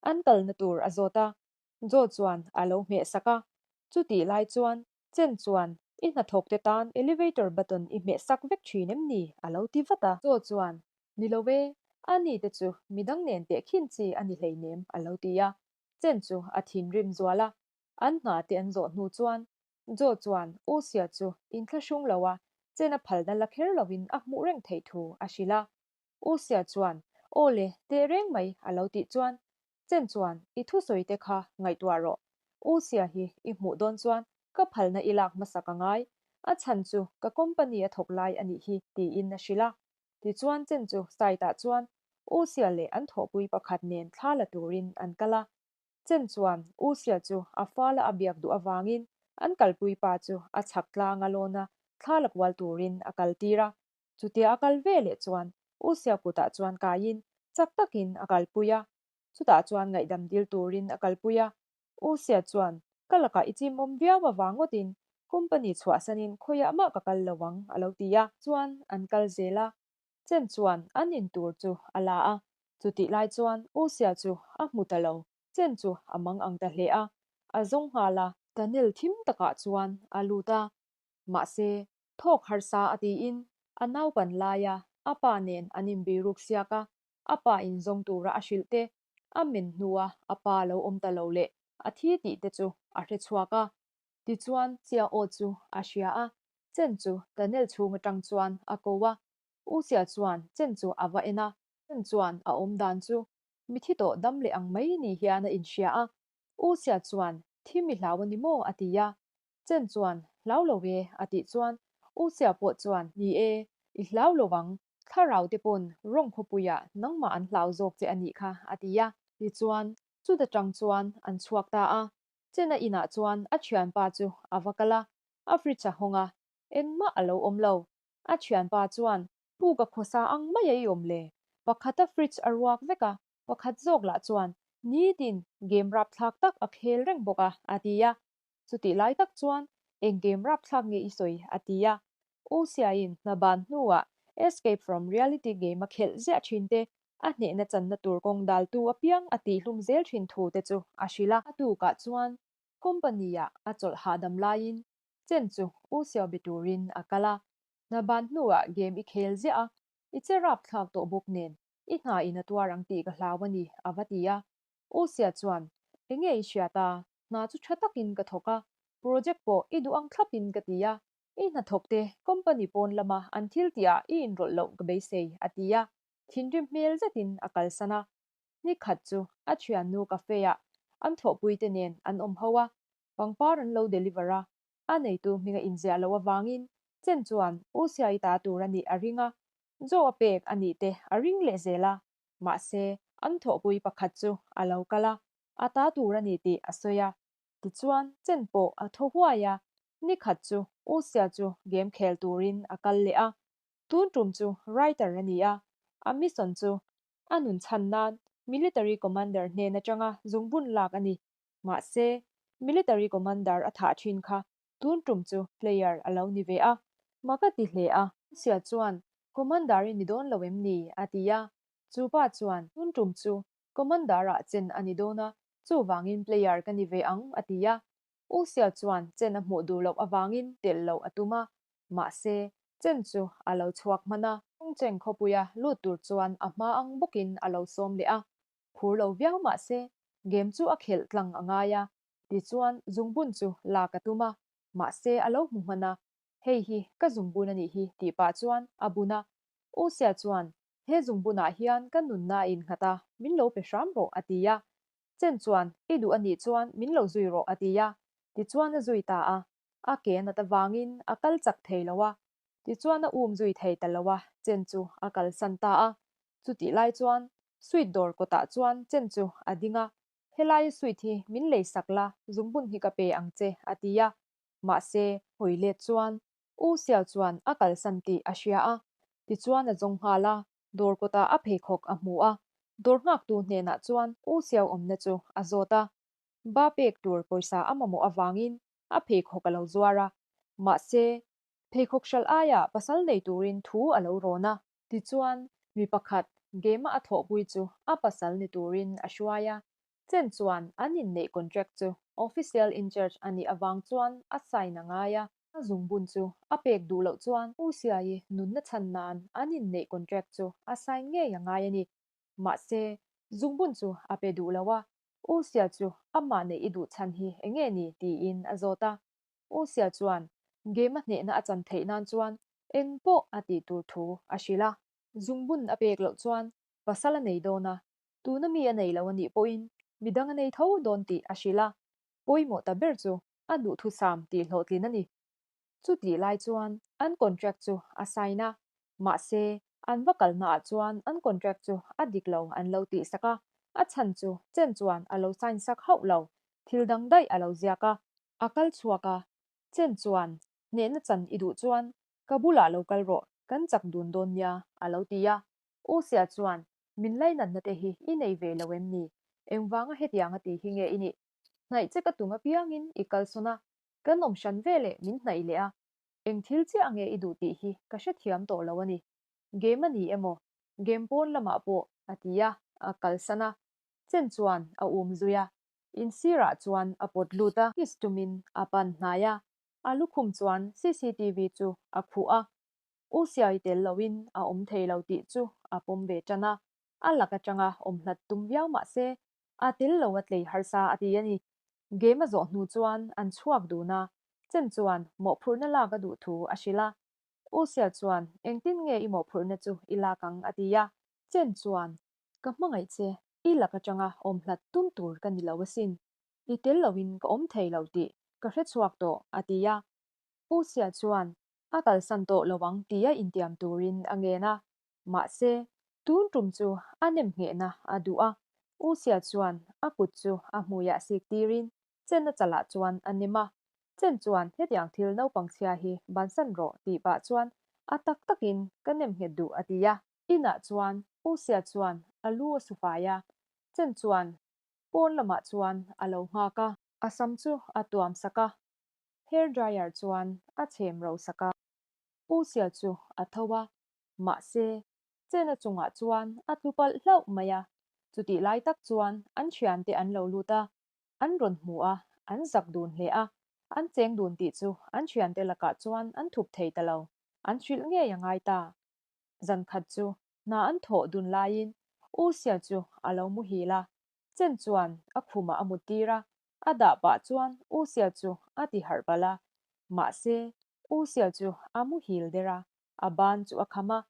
an kalna tur a zawt a, Joe chuan a lo hmeh sak a, chutih lai chuan Chen chuan, I hnathawkte tan elevator button i hmeh sak vek thin em ni? a lo ti vat a. Joe chuan, Ni lo e, a ni te chu midang nen tehkhin chi a ni hleinem, a lo ti a. Chen chu a thinrim zual a, an hna te an zawh hnu chuan Joe chuan U Sia chu inthlahrung lo a, Chen a phalna la kher lovin a hmuh reng theih thu a hrilh a. U Sia chuan, Aw le, teh reng mai, a lo tih chuan Chen chuan, I thusawi te kha ngaihtuah rawh. U Sia hi i hmuh dawn chuan ka phalna i lak hmasa ka ngai. A chhan chu ka company a thawk lai a nih hi, tiin a hrilh a. Tichuan Chen chu site ah chuan U Sia leh an thawhpui pakhat nen thla la turin an kal a. Chen chuan U Sia chu a fala a biak duh avangin an kalpui pa chu a chhak tlanga lawna thla la kual turin a kaltir a. Chutia a kal ve leh chuan U Sia kutah chuan kaiin chak takin a kalpui a. Chutah chuan ngaihdam dil turin a kalpui a. U Sia chuan, Ka lakah i chimawm viau avang ngawtin company chhuahsanin khawiah mah ka kal lo ang, a lo ti a. Chuan an kal zel a. Chen chuan an in tur chu a la a. Chutih lai chuan U Sia chu a hmu ta lo. Chen chu a mang ang ta hle a. A zawng nghal a. Tunnel thim takah chuan a lut a. Mahse, thawk harsa a tiin a naupan laia a pa nen an inbiruk siak a. A pa in zawng tura a hrilh te, a men hnua a pa lo awm ta lo leh a thi tih te chu a hre chhuak a. Tichuan Sia aw chu a hria a, Chen chu tunnel chhung atang chuan a ko a. U Sia chuan Chen chu a va en a, Chen chuan a awm dan chu mithi tawh dam leh ang mai ni hian a inhria a. U Sia chuan thi mi hlau a ni maw a ti a. Chen chuan hlau lo e a tih chuan U Sia pawh chuan ni e, i hlau lo ang, Thlarau te pawn rawng khawpuiah nangmah an hlau zawk che a nih kha a ti a. Tichuan, chuta tang chuan an chhuak ta a. Chena inah chuan a thianpa chu a va kal a, a fridge a hawng a, engmah a lo awm lo. A thianpa chuan, Pu ka khawsa ang mai a i awm le? Pakhata fridge a ruak vek a, pakhat zawk lah chuan nitin game rapthlak tak a khel reng bawk a, a ti a. Chutih lai tak chuan eng game rapthlak nge i sawi? a ti a. U Siain hna ban hnuah Escape from Reality game a khelh ziah thin te, a hnehna channa tur kawng daltu apiang a tihhlum zel thin thu te chu a hrilh a. A tukah chuan company-ah a chawlh hahdam laiin Chen chu U Xiao be turin a kal a. Hna ban hnuah game i khel ziah a, i che rapthlak tawh bawk nen i hna in a tuar ang tih ka hlau a ni, a va ti a. U Sia chuan, Enge i hriat a? Hna chu tha takin ka thawk a, project pawh i duh ang thlapin ka ti a. I hnathawk te company pawn lama an thil tihah i inrawlh loh ka beisei, a ti a. Thinrim hmel zetin a kalsan a. Ni khat chu a thiannu cafe-ah an thawhpuite nen an awm ho a, pangpar an lo deliver a. A neitu hminga inziah loh avangin Chen chuan U Siai ta tur a nih a ring a, Joe a pek a nih te a ring leh zel a. Mahse, an thawhpui pakhat chu a lo kal a, a ta tur a ni tih a sawi a. Tichuan, Chen pawh a thaw huai a, ni khat chu U Sia chu game khel turin a kal leh a. Tun tum chu writer a ni a, a mission chu a nun chhan nan military commander hnen atanga zungbun lak a ni. Mahse, military commander a thah thin kha tun tum chu player a lo ni ve a, mak a ti hle a. U Sia chuan, Commander i ni dawn lo em ni? a ti a. Chu pa chuan, Tun tum chu Commander-ah chen a ni dawn a, chuvangin player ka ni ve ang, a ti a. U Sia chuan chen a hmuh duh loh avangin telh loh a tum a. Mahse, chen chu a lo chhuak hman a. Chungcheng khawpuia lut tur chuan a hma ang bawkin a lo sawm leh a, phur lo viau mah se game chu a khelh tlang a ngai a, tichuan zungbun chu lak a tum a, mahse a lo hmu hman a, hei hi ka zungbun a nih hi tih pah chuan a bun a, U Sia chuan he zungbunah hian ka nunna a innghat a, min lo pe hram rawh a ti a, Chen chuan i duh a nih chuan min lo zui rawh a ti a, tichuan a zui ta a, a ke a nat avangin a kal chak thei lo a, Tichuan a um zui thei ta lo a, Chen chu a kalsan ta a. Chutih lai chuan sweet dawr kawtah chuan Chen chu a ding a, Helaia sweet hi min lei sak la, zungbun hi ka pe ang che, a ti a. Mahse, hawi let chuan U Xiao chuan a kalsan tih a hria a. Tichuan a zawng nghal a, dawr kawtah a pheikhawk a hmu a. Dawr nghaktu hnenah chuan U Xiao awmna chu a zawt a. Ba pek tur pawisa a mamawh avangin a pheikhawk a lo zuar a. Mahse, Pheikhawk hralh aiah pasal nei turin thu a lo rawn a. Tichuan, mi pakhat game-a a thawhpui chu a pasal ni turin a hruai a. Chen chuan an inneih contract chu official in charge a nih avang chuan a sign a ngai a. A zungbun chu a pek duh loh chuan U Siai nunna chhan nan an inneih contract chu a sign ngei a ngai a ni. Mahse, zungbun chu a pe duh lo a, U Sia chu amah neih i duh chhan hi enge ni tiin a zawt a. U Sia chuan game a hnehna a chan theih nan chuan eng pawh a tih tur thu a hrilh a. Zungbun a pek loh chuan pasal a nei dawn a, tuna mi a nei lo a nih pawhin midang a nei tho dawn tih a hrilh a, pawimawh ta ber chu a duhthusam tih hlawhtlin a ni. Chutih lai chuan an contract chu a sign a, mahse an va kalnaah chuan an contract chu a dik lo an lo tihsak a, a chhan chu chen chuan a lo sign sak hauh lo, thil dang daih a lo ziak a. A kal chhuak a, Chen chuan, Hnehna chan i duh chuan ka bulah lo kal rawh, kan chak dun dawn nia, a lo ti a. U Sia chuan, Min lainatna te hi i nei ve lo em ni? Engvanga hetianga ti hi nge i nih? Hnaih che ka tum apiangin i kalsawn a, kan awm hran ve leh min hnaih leh a. Eng thil chiah nge i duh tih hi ka hrethiam tawh lo a ni. Game a ni emaw? Game pawn lamah pawh, a ti a, a kalsan a. Chen chuan a um zui a, In sirah chuan a pawt lut a. Kiss tumin a pan hnai a, a lukhum chuan cctv chu a khuh a. U Siai tel loin a awm thei lo tih chu a pawm ve tan a, a lak atanga awm hlat tum viau mah se, a tel lo a tlei harsa a ti a ni. Game a zawh hnu chuan an chhuak dun a, Chen chuan mawhphurhna lak a duh thu a hrilh a. U Sia chuan engtin nge i mawhphurhna chu i lak ang a ti a. Chen chuan Ka hmangaih che, i lak atanga awm hlat tum tur ka ni lo asin. I tel loin ka awm thei lo tih ka hre chhuak tawh, a ti a. U Sia chuan a kalsan tawh lo ang tia intiam turin a ngen a. Mahse, tun tum chu a nem nghehna a duh a. U Sia chuan a kut chu a hmuiah sik tirin Chen a chalah chuan a nem a. Chen chuan hetiang thil naupang chhia hi bansan rawh tih pah chuan a tak takin ka nem nghet duh a ti a. Inah chuan U Sia chuan a lu a su fai a, Chen chuan pawn lamah chuan a lo nghak a. A sam chu a tuam sak a, hair dryer chuan a chhem ro sak a. U Sia chu a tho a, mahse Chen a chungah chuan a tlu palh hlauh mai a. Chutih lai tak chuan an thiante an lo lut a, an rawn hmu a, an zak dun hle a, an cheng dun tih chu an thiante lakah chuan an thup thei ta lo, an hrilh ngei a ngai ta. Zan khat chu hna an thawh dun laiin U Sia chu a lo muhil a, Chen chuan a khumah a muttir a, a dah pah chuan U Sia chu a ti harh palh a. Mahse, U Sia chu a muhil der a, a ban chu a kham a,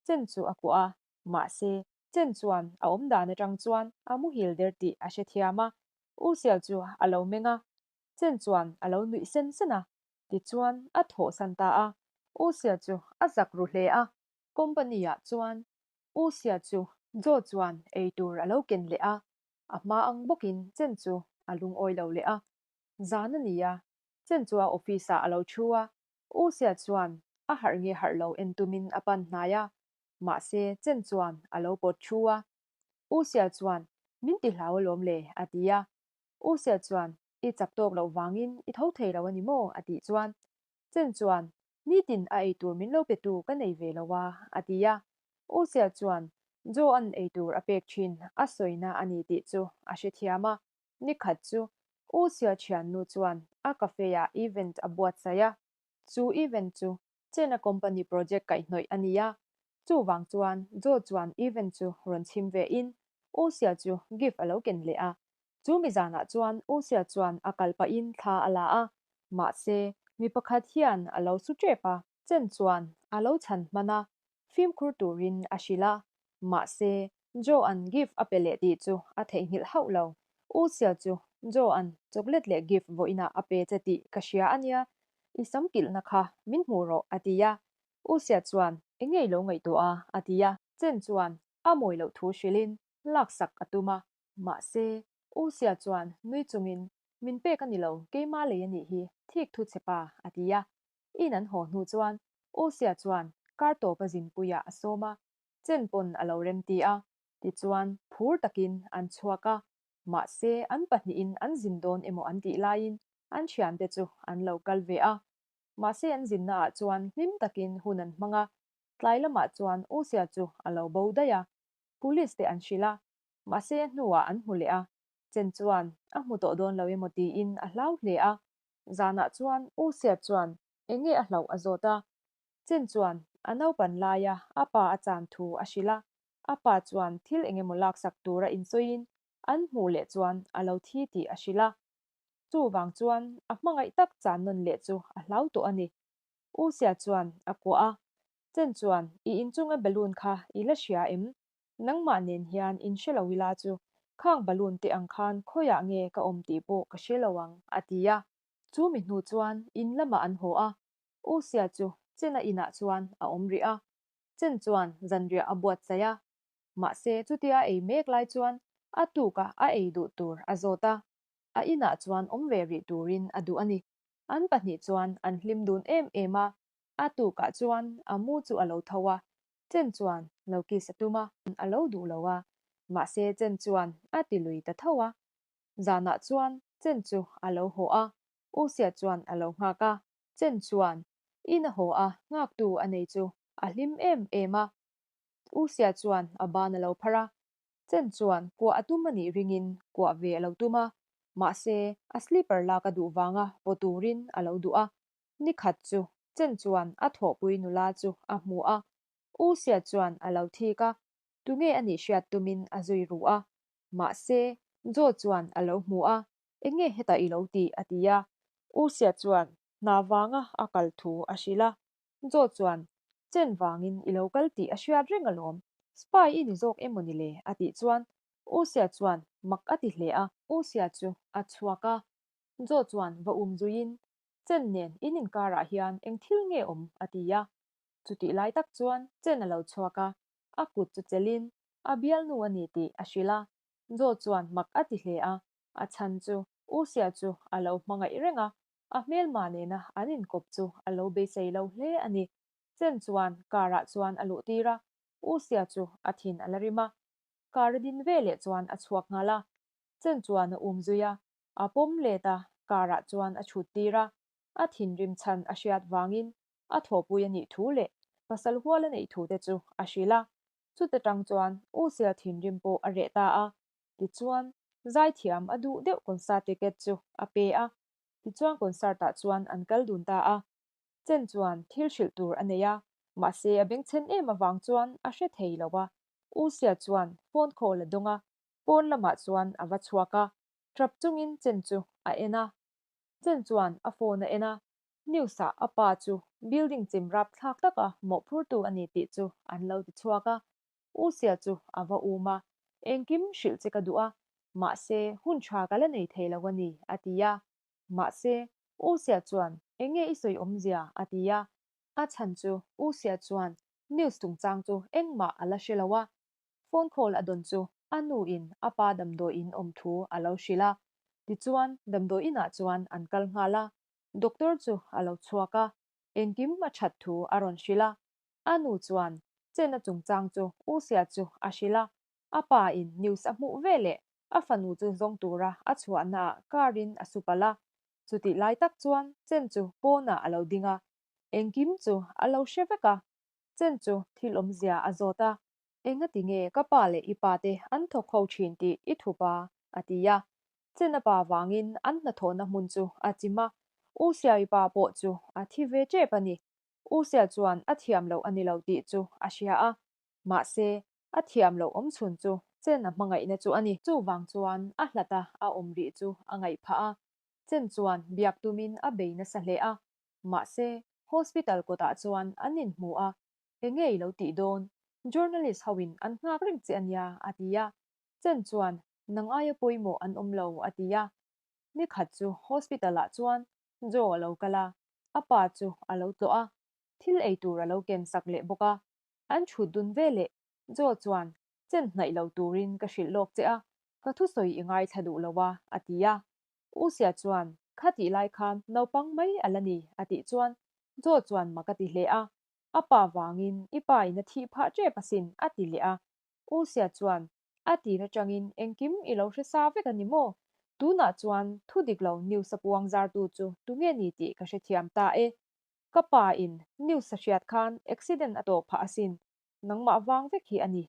Chen chu a kuah a, mahse, Chen chuan a awm dan atang chuan a muhil der tih a hrethiam a, U Sia chu a lo meng a, Chen chuan a lo nuih sen sen a, Tichuan a thawhsan ta a, U Sia chu a zak ru hle a. Company-ah chuan U Sia chu Joe chuan ei tur a lo ken leh a, a hma ang bawkin Chen chu a lungawi lo leh a. Zan a ni a, Chen chu a office-ah a lo thu a, U Sia chuan a harh nge harh lo en tumin a pan hnai a, mahse Chen chuan a lo pawt thu a. U Sia chuan, Min ti hlau alawm le, a ti a. U Sia chuan, I chak tawk loh vangin i tho thei lo a ni maw? a tih chuan Chen chuan, Nitin a eitur min lo petu ka nei ve lo a, a ti a. U Sia chuan Joe-a'n eitur a pek thin a sawina a ni tih chu a hrethiam a. Nikhat chu U Sia thiannu chuan a cafe-ah event a buatsaih a. Chu event chu Chen-a company project kaihhnawih a ni a. Chuvang chuan Joe chuan event chu rawn chhim ve in Usia chu gift a lo ken leh a. Chu mi zanah chuan Usia chuan a kal pahin thla a la a, mahse mi pakhat hian a lo su tep a. Chen chuan a lo chhan hman a, fimkhur turin a hrilh a, mahse Joe-a'n gift a pe leh tih chu a theihnghilh hauh lo. Usia chu Joe-a'n chocolate leh gift vawiinah a pe che tih ka hria a nia, i sam kilhna kha min hmuh rawh a ti a. Usia chuan eng nge i lo ngaihtuah a? a ti a. Chen chuan a mawi loh thu hrilhin laksak a tum a. Mahse, Usia chuan nui chungin, Min pek a ni lo, keimah lei a nih hi, thik thu che pa, a ti a. In an haw hnu chuan Usia chuan kar tawp a zinpuiah a sawm a, Chen pawn a lo remti a. Tichuan, phur takin an chhuak a. Mahse, an pahnihin an zin dawn emaw an tih laiin an thiante chu an lo kal ve a. Mahse an zinna ah chuan hlim takin hun an hmang a, tlai lamah chuan Usia chu a lo bo daih a, police te an hrilh a, mahse a hnuah an hmu leh a, Chen chuan a hmu tawh dawn lo emaw tiin a hlau hle a, zanah chuan Usia chuan eng nge a hlauh a zawt a, Chen chuan a naupan laia a pa a chan thu a hrilh a, a pa chuan thil eng emaw laksak tura insawiin an hmuh leh chuan a lo thi tih a hrilh a. Chuvang chuan a hmangaih tak chan nawn leh chu a hlau tawh a ni. U Sia chuan a kuah a, Chen chuan i inchunga balloon kha i la hria em? Nangmah nen hian in hre lo ila chu khang balloon te ang khan khawiah nge ka awm tih pawh ka hre lo ang, a ti a. Chu mi hnu chuan in lamah an haw a, U Sia chu Chen-a inah chuan a awm rih a. Chen chuan zanriah a buatsaih a, mahse chutia a ei mek lai chuan a tuka a ei duh tur a zawt a. A inah chuan awm ve rih turin a duh a ni. An pahnih chuan an hlim dun em em a, a tukah chuan a mu chu a lo tho a, Chen chuan lo kiss a tum a, a lo duh lo a, mahse Chen chuan a ti lui ta tho a. Zanah chuan Chen chu a lo haw a, U Sia chuan a lo nghak a, Chen chuan in a haw a, nghaktu a nei chu a hlim em em a. U Sia chuan a ban a lo phar a, Chen chuan kuah a tum a nih ringin kuah ve a lo tum a, mahse a slipper lak a duh vanga paw turin a lo duh a. Ni khat chu Chen chuan a thawhpui nula chu a hmu a, U Sia chuan a lo thik a, tunge a nih hriat tumin a zui ru a. Mahse Joe chuan a lo hmu a, Enge hetah i lo tih? a ti a. U Sia chuan hna vanga a kal thu a hrilh a. Joe chuan, Chen vangin i lo kal tih a hriat reng alawm. Spy i ni zawk emaw ni le? a tih chuan U Sia chuan mak a ti hle a. U Sia chu a chhuak a, Joe chuan va um zuiin, Chen nen in inkarah hian eng thil nge awm? a ti a. Chutih lai tak chuan Chen a lo chhuak a, a kut chu chelhin a bialnu a ni tih a hrilh a. Joe chuan mak a ti hle a, a chhan chu U Sia chu a lo hmangaih reng a, A hmelma nena an inkawp chu a lo beisei lo hle a ni. Chen chuan car ah chuan a luh tir a, U Sia chu a thin a la rim a. Car a din veleh chuan a chhuak nghal a. Chen chuan a um zui a, a pawm let a, car ah chuan a chhut tir a. A thinrim chhan a hriat vangin a thawhpui a nih thu leh pasal hual a neih thu te chu a hrilh a. Chuta tang chuan U Sia thinrim pawh a reh ta a. Tichuan, zaithiam a duh deuh concert ticket chu a pe a. Tichuan concert-ah chuan an kal dun ta a. Chen chuan thil hrilh tur a nei a, mahse a bengchhen em avang chuan a hre thei lo a. U Sia chuan phone call a dawng a, pawn lamah chuan a va chhuak a, trap chungin Chen chu a en a. Chen chuan a phone a en a, news-ah a pa chu building chim rapthlak taka mawhphurtu a ni tih chu an lo ti chhuak a. U Sia chu a va um a, Engkim hrilh che ka duh a, mahse hun tha ka la nei thei lo a ni, a ti a. Mahse, U Sia chuan, Eng nge i sawi awmzia? a ti a. A chhan chu U Sia chuan news chungchang chu engmah a la hre lo a. Phone call a dawn chu a nu in a pa damdawiin awm thu a lo hrilh a. Tichuan, damdawiinah chuan an kal nghal a. Doctor chu a lo chhuak a, engkim a that thu a rawn hrilh a. A nu chuan Chena chungchang chu U Sia chu a hrilh a, a pa in news a hmuh veleh a fanu chu zawng tura a chhuahna ah car in a su palh a. Chutih lai tak chuan Chen chu pawnah a lo ding a, engkim chu a lo hre vek a. Chen chu thil awmzia a zawt a, Engati nge ka pa leh i pa te an thawk ho thin tih i thup a? a ti a. Chen a pa vangin an hnathawhna hmun chu a chim a, U Sia i pa pawh chu a thi ve tep a ni. U Sia chuan a thiam loh a ni lo tih chu a hria a, mahse, a thiam loh awmchhun chu Chen a hmangaihna chu a ni. Chuvang chuan a hlata a awm rih chu a ngaih phah a, Chen chuan biak tumin a bei nasa hle a, mahse, hospital kawtah chuan an inhmu a, Enge i lo tih dawn? Journalist hoin an nghak reng che a nia, a ti a. Chen chuan, Nang aia pawimawh an awm lo, a ti a. Ni khat chu hospital ah chuan Joe a lo kal a, a pa chu a lo tlawh a, thil ei tur a lo ken sak leh bawk a. An thut dun ve leh Joe chuan, Chen hnaih lo turin ka hrilh lawk che a, ka thusawi i ngaithla duh lo a, a ti a. U Sia chuan, Kha tih lai khan naupang mai a la ni, a tih chuan Joe chuan mak a ti hle a, A pa vangin i pa in a thih phah tep asin, a ti leh a. U Sia chuan, A tir atangin engkim i lo hre sa vek a ni maw? Tunah chuan thu dik lo news a puang zartu chu tunge ni tih ka hrethiam ta e. Ka pa in news a hriat khan accident a tawh phah asin, nangmah vang vek hi a ni.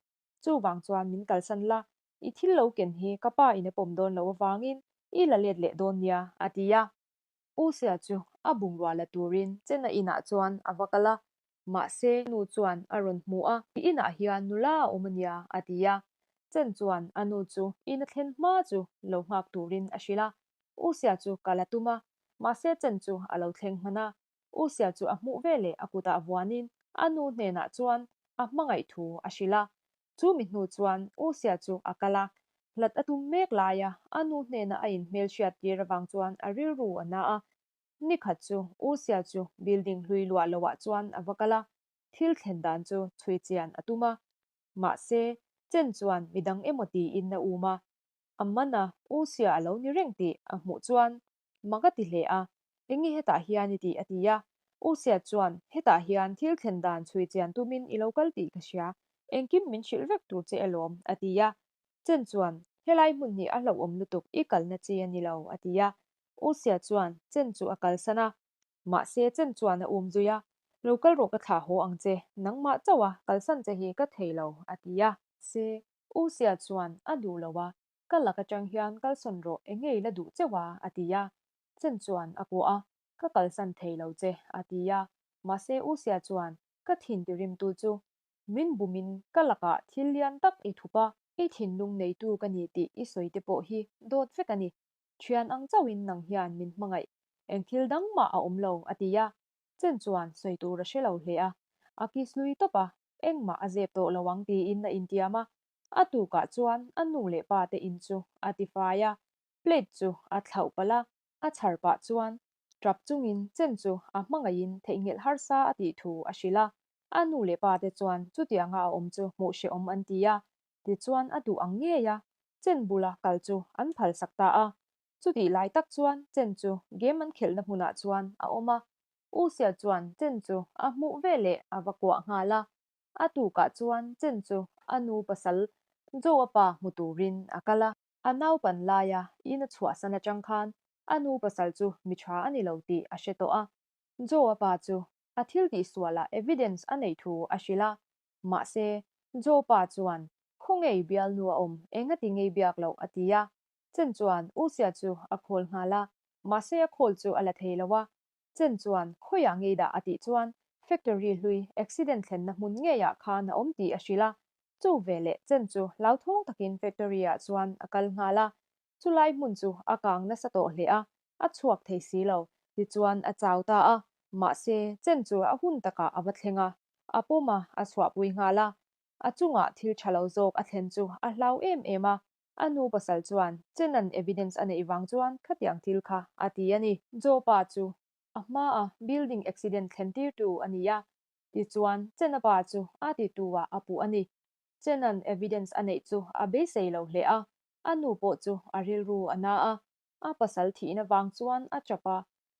Chuvang chuan min kalsan la, i thil lo ken hi ka pa in a pawm dawn loh avangin i la let leh dawn nia, a ti a. U Sia chu a bungrua la turin Chena inah chuan a va kal a, mahse nu chuan a rawn hmu a, I inah hian nula a awm ania, a ti a. Chen chuan a nu chu in a thlen hma chu lo nghak turin a hrilh a. U Sia chu kal a tum a, mahse Chen chu a lo thleng hman a. U Sia chu a hmuh veleh a kutah vuanin a nu hnenah chuan a hmangaih thu a hrilh a. Chu mi hnu chuan U Sia chu a kal a, hlat a tum mek laia a nu hnena a inhmelhriat tir avang chuan a rilru a na a. Ni khat chu U Sia chu building hlui luah loah chuan a va kal a, thil thlen dan chu chhui chian a tum a. Mahse, Chen chuan midang emaw tiin a um a. A man a, U Sia a lo ni reng tih a hmuh chuan Mak a ti hle a, Enge hetah hian i tih? a ti a. U Sia chuan, Hetah hian thil thlen dan chhui chian tumin i lo kal tih ka hria, engkim min hrilh vek tur che alawm, a ti a. Chen chuan, Helai hmun hi a hlauhawm lutuk, i kalna chi a ni lo, a ti a. U Sia chuan Chen chu a kalsan a. Mahse Chen chuan a um zui a, Lo kal rawh ka thlah haw ang che, nangmah chauh a kalsan che hi ka thei lo, a ti a. Se, U Sia chuan a duh lo a, Ka lak atang hian kalsawn rawh, enge i la duh cheuh a? a ti a. Chen chuan a kuah a, Ka kalsan thei lo che, a ti a. Mahse U Sia chuan, Ka thin tirimtu chu min bumin ka lakah thil lian tak i thup a, i thinlung neitu ka ni tih i sawi te pawh hi dawt vek a ni. Thian ang chauhin nang hian min hmangaih, eng thil dang mah a awm lo, a ti a. Chen chuan sawi tur a hre lo hle a, a kiss lui tawp a, engmah a zep tawh lo ang tiin a intiam a. A tukah chuan a nu leh pa te in chu a tifai a, plate chu a thlauh palh a, a chhar pah chuan tap chungin Chen chu a hmangaihin theihnghilh harsa a tih thu a hrilh a. A nu leh pa te chuan chutianga a awm chu hmuh hrehawm an ti a, tichuan a duh ang ngei a, Chen bula kal chu an phalsak ta a. Chutih lai tak chuan Chen chu game an khelhna hmunah chuan a awm a, U Sia chuan Chen chu a hmuh veleh a va kuah nghal a. A tukah chuan Chen chu a nu pasal Joe-a pa hmu turin a kal a. A naupan laia in a chhuahsan atang khan a nu pasal chu mi tha a ni lo tih a hre tawh a. Joe-a pa chu a thil tihsualah evidence a neih thu a hrilh a. Mahse, Joe pa chuan, Khaw ngei bialnu a awm, engati ngei biak loh a ti a. Chen chuan U Sia chu a call nghal a, mahse a call chu a la thei lo a. Chen chuan khawiah ngei dah a tih chuan factory hlui accident thlenna hmun ngeiah khan a awm tih a hrilh a. Chu veleh Chen chu hlauthawng takin factory ah chuan a kal nghal a. Chulai hmun chu a kang nasa tawh hle a, a chhuak thei si lo. Tichuan a chau ta a, mahse Chen chu a hun takah a va thleng a, a pawm a, a chhuahpui nghal a. A chungah thil tha lo zawk a thlen chu a hlau em em a, A nu pasal chuan Chenan evidence a neih vang chuan khatiang thil kha a ti a ni. Joe-pa chu a hmaa building accident thlentirtu a ni a, tichuan Chena pa chu a titu-ah a puh a ni. Chenan evidence a neih chu a beisei lo hle a, a nu pawh chu a rilru a na a. A pasal thihna vang chuan a chap a,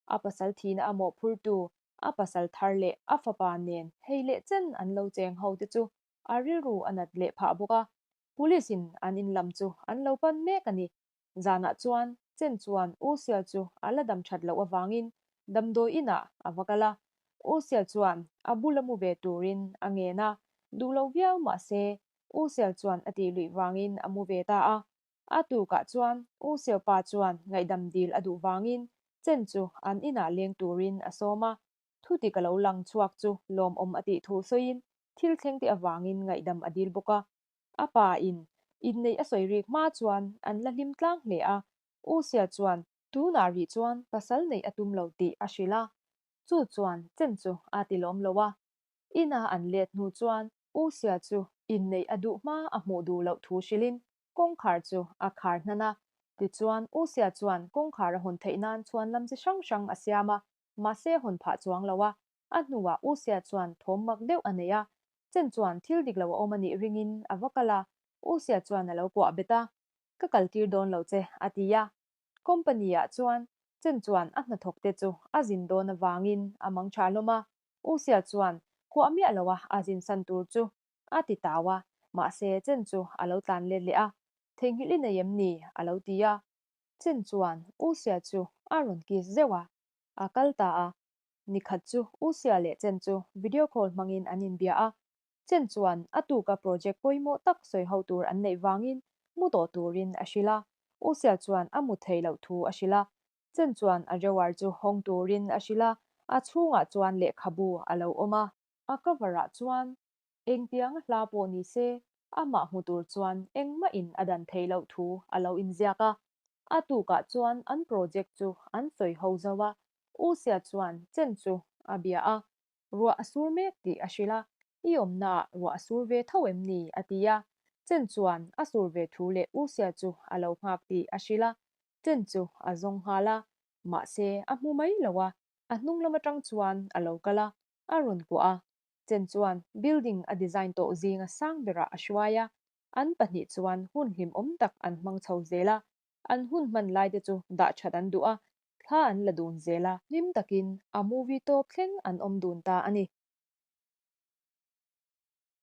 a pasal thihna a mawhphurtu, a pasal thar leh a fapa nen hei leh chen an lo cheng ho te chu a rilru a nat leh phah bawk a. Police in an in lam chu an lo pan mek a ni. Zanah chuan Chen chuan U Sial chu a la dam that loh avangin damdawi inah a va kal a. U Sial chuan a bula mu ve turin a ngen a, duh lo viau mah se U Sial chuan a tih luih vangin a mu ve ta a. A tukah chuan U Sial pa chuan ngaihdam dil a duh vangin Chen chu an inah leng turin a sawm a. Thudik a lo lang chhuak chu lawmawm a tih thu sawiin thil thleng te avangin ngaihdam a dil bawk a. A pa in inneih a sawi rik hma chuan an la hlim tlang hle a, U Sia chuan tunah rih chuan pasal neih a tum lo tih a hrilh a, chu chuan Chen chu a ti lawm lo a. Ina an let hnu chuan U Sia chu inneih a duh hma a hmuh duh loh thu hrilhin kawngkhar chu a khar hnan a. Tichuan U Sia chuan kawngkhar a hawn theih nan chhuan lam chi hrang hrang a siam a, mahse hawn phah chuang lo a. A hnuah U Sia chuan thawm mak deuh a nei a, Chen chuan thil dik lo a awm a nih ringin a va kal a, U Sia chuan a lo kuah bet a, Ka kal tir dawn lo che, a ti a. Company ah chuan Chen chuan a hnathawk te chu a zin dawn avangin a mang tha hlawm a, U Sia chuan kuah miah lo a a zin san tur chu a ti tau a, mahse Chen chu a lo tlan let leh a, Theihnghilh i nei em ni? a lo ti a. Chen chuan U Sia chu a rawn kiss zeuh a, a kal ta a. Nikhat chu U Sia leh Chen chu video call hmangin an inbia a, Chen chuan a tuka project pawimawh tak sawi ho tur an neih vangin mu tawh turin a hrilh a, U Sia chuan a mu thei loh thu a hrilh a. Chen chuan a drawer chu hawng turin a hrilh a, a chhungah chuan lehkhabu a lo awm a. A cover ah chuan engtiang a hla pawh ni se amah hmu tur chuan engmah in a dan theih loh thu a lo inziak a. A tukah chuan an project chu an sawi ho zo a, U Sia chuan Chen chu a bia a, Ruah a sur mek tih a hrilh a, I awmnaah ruah a sur ve tho em ni? a ti a. Chen chuan a sur ve thu leh U Sia chu a lo nghak tih a hrilh a. Chen chu a zawng nghal a, mahse a hmu mai lo a, a hnung lam atang chuan a lo kal a, a rawn kuah a. Chen chuan building a design tawh zinga sang berah a hruai a, an pahnih chuan hun hlimawm tak an hmang chho zel a, an hun hman lai te chu dah that an duh a, thla an la dun zel a. Hlim takin a movie tawp thleng an awm dun ta a ni.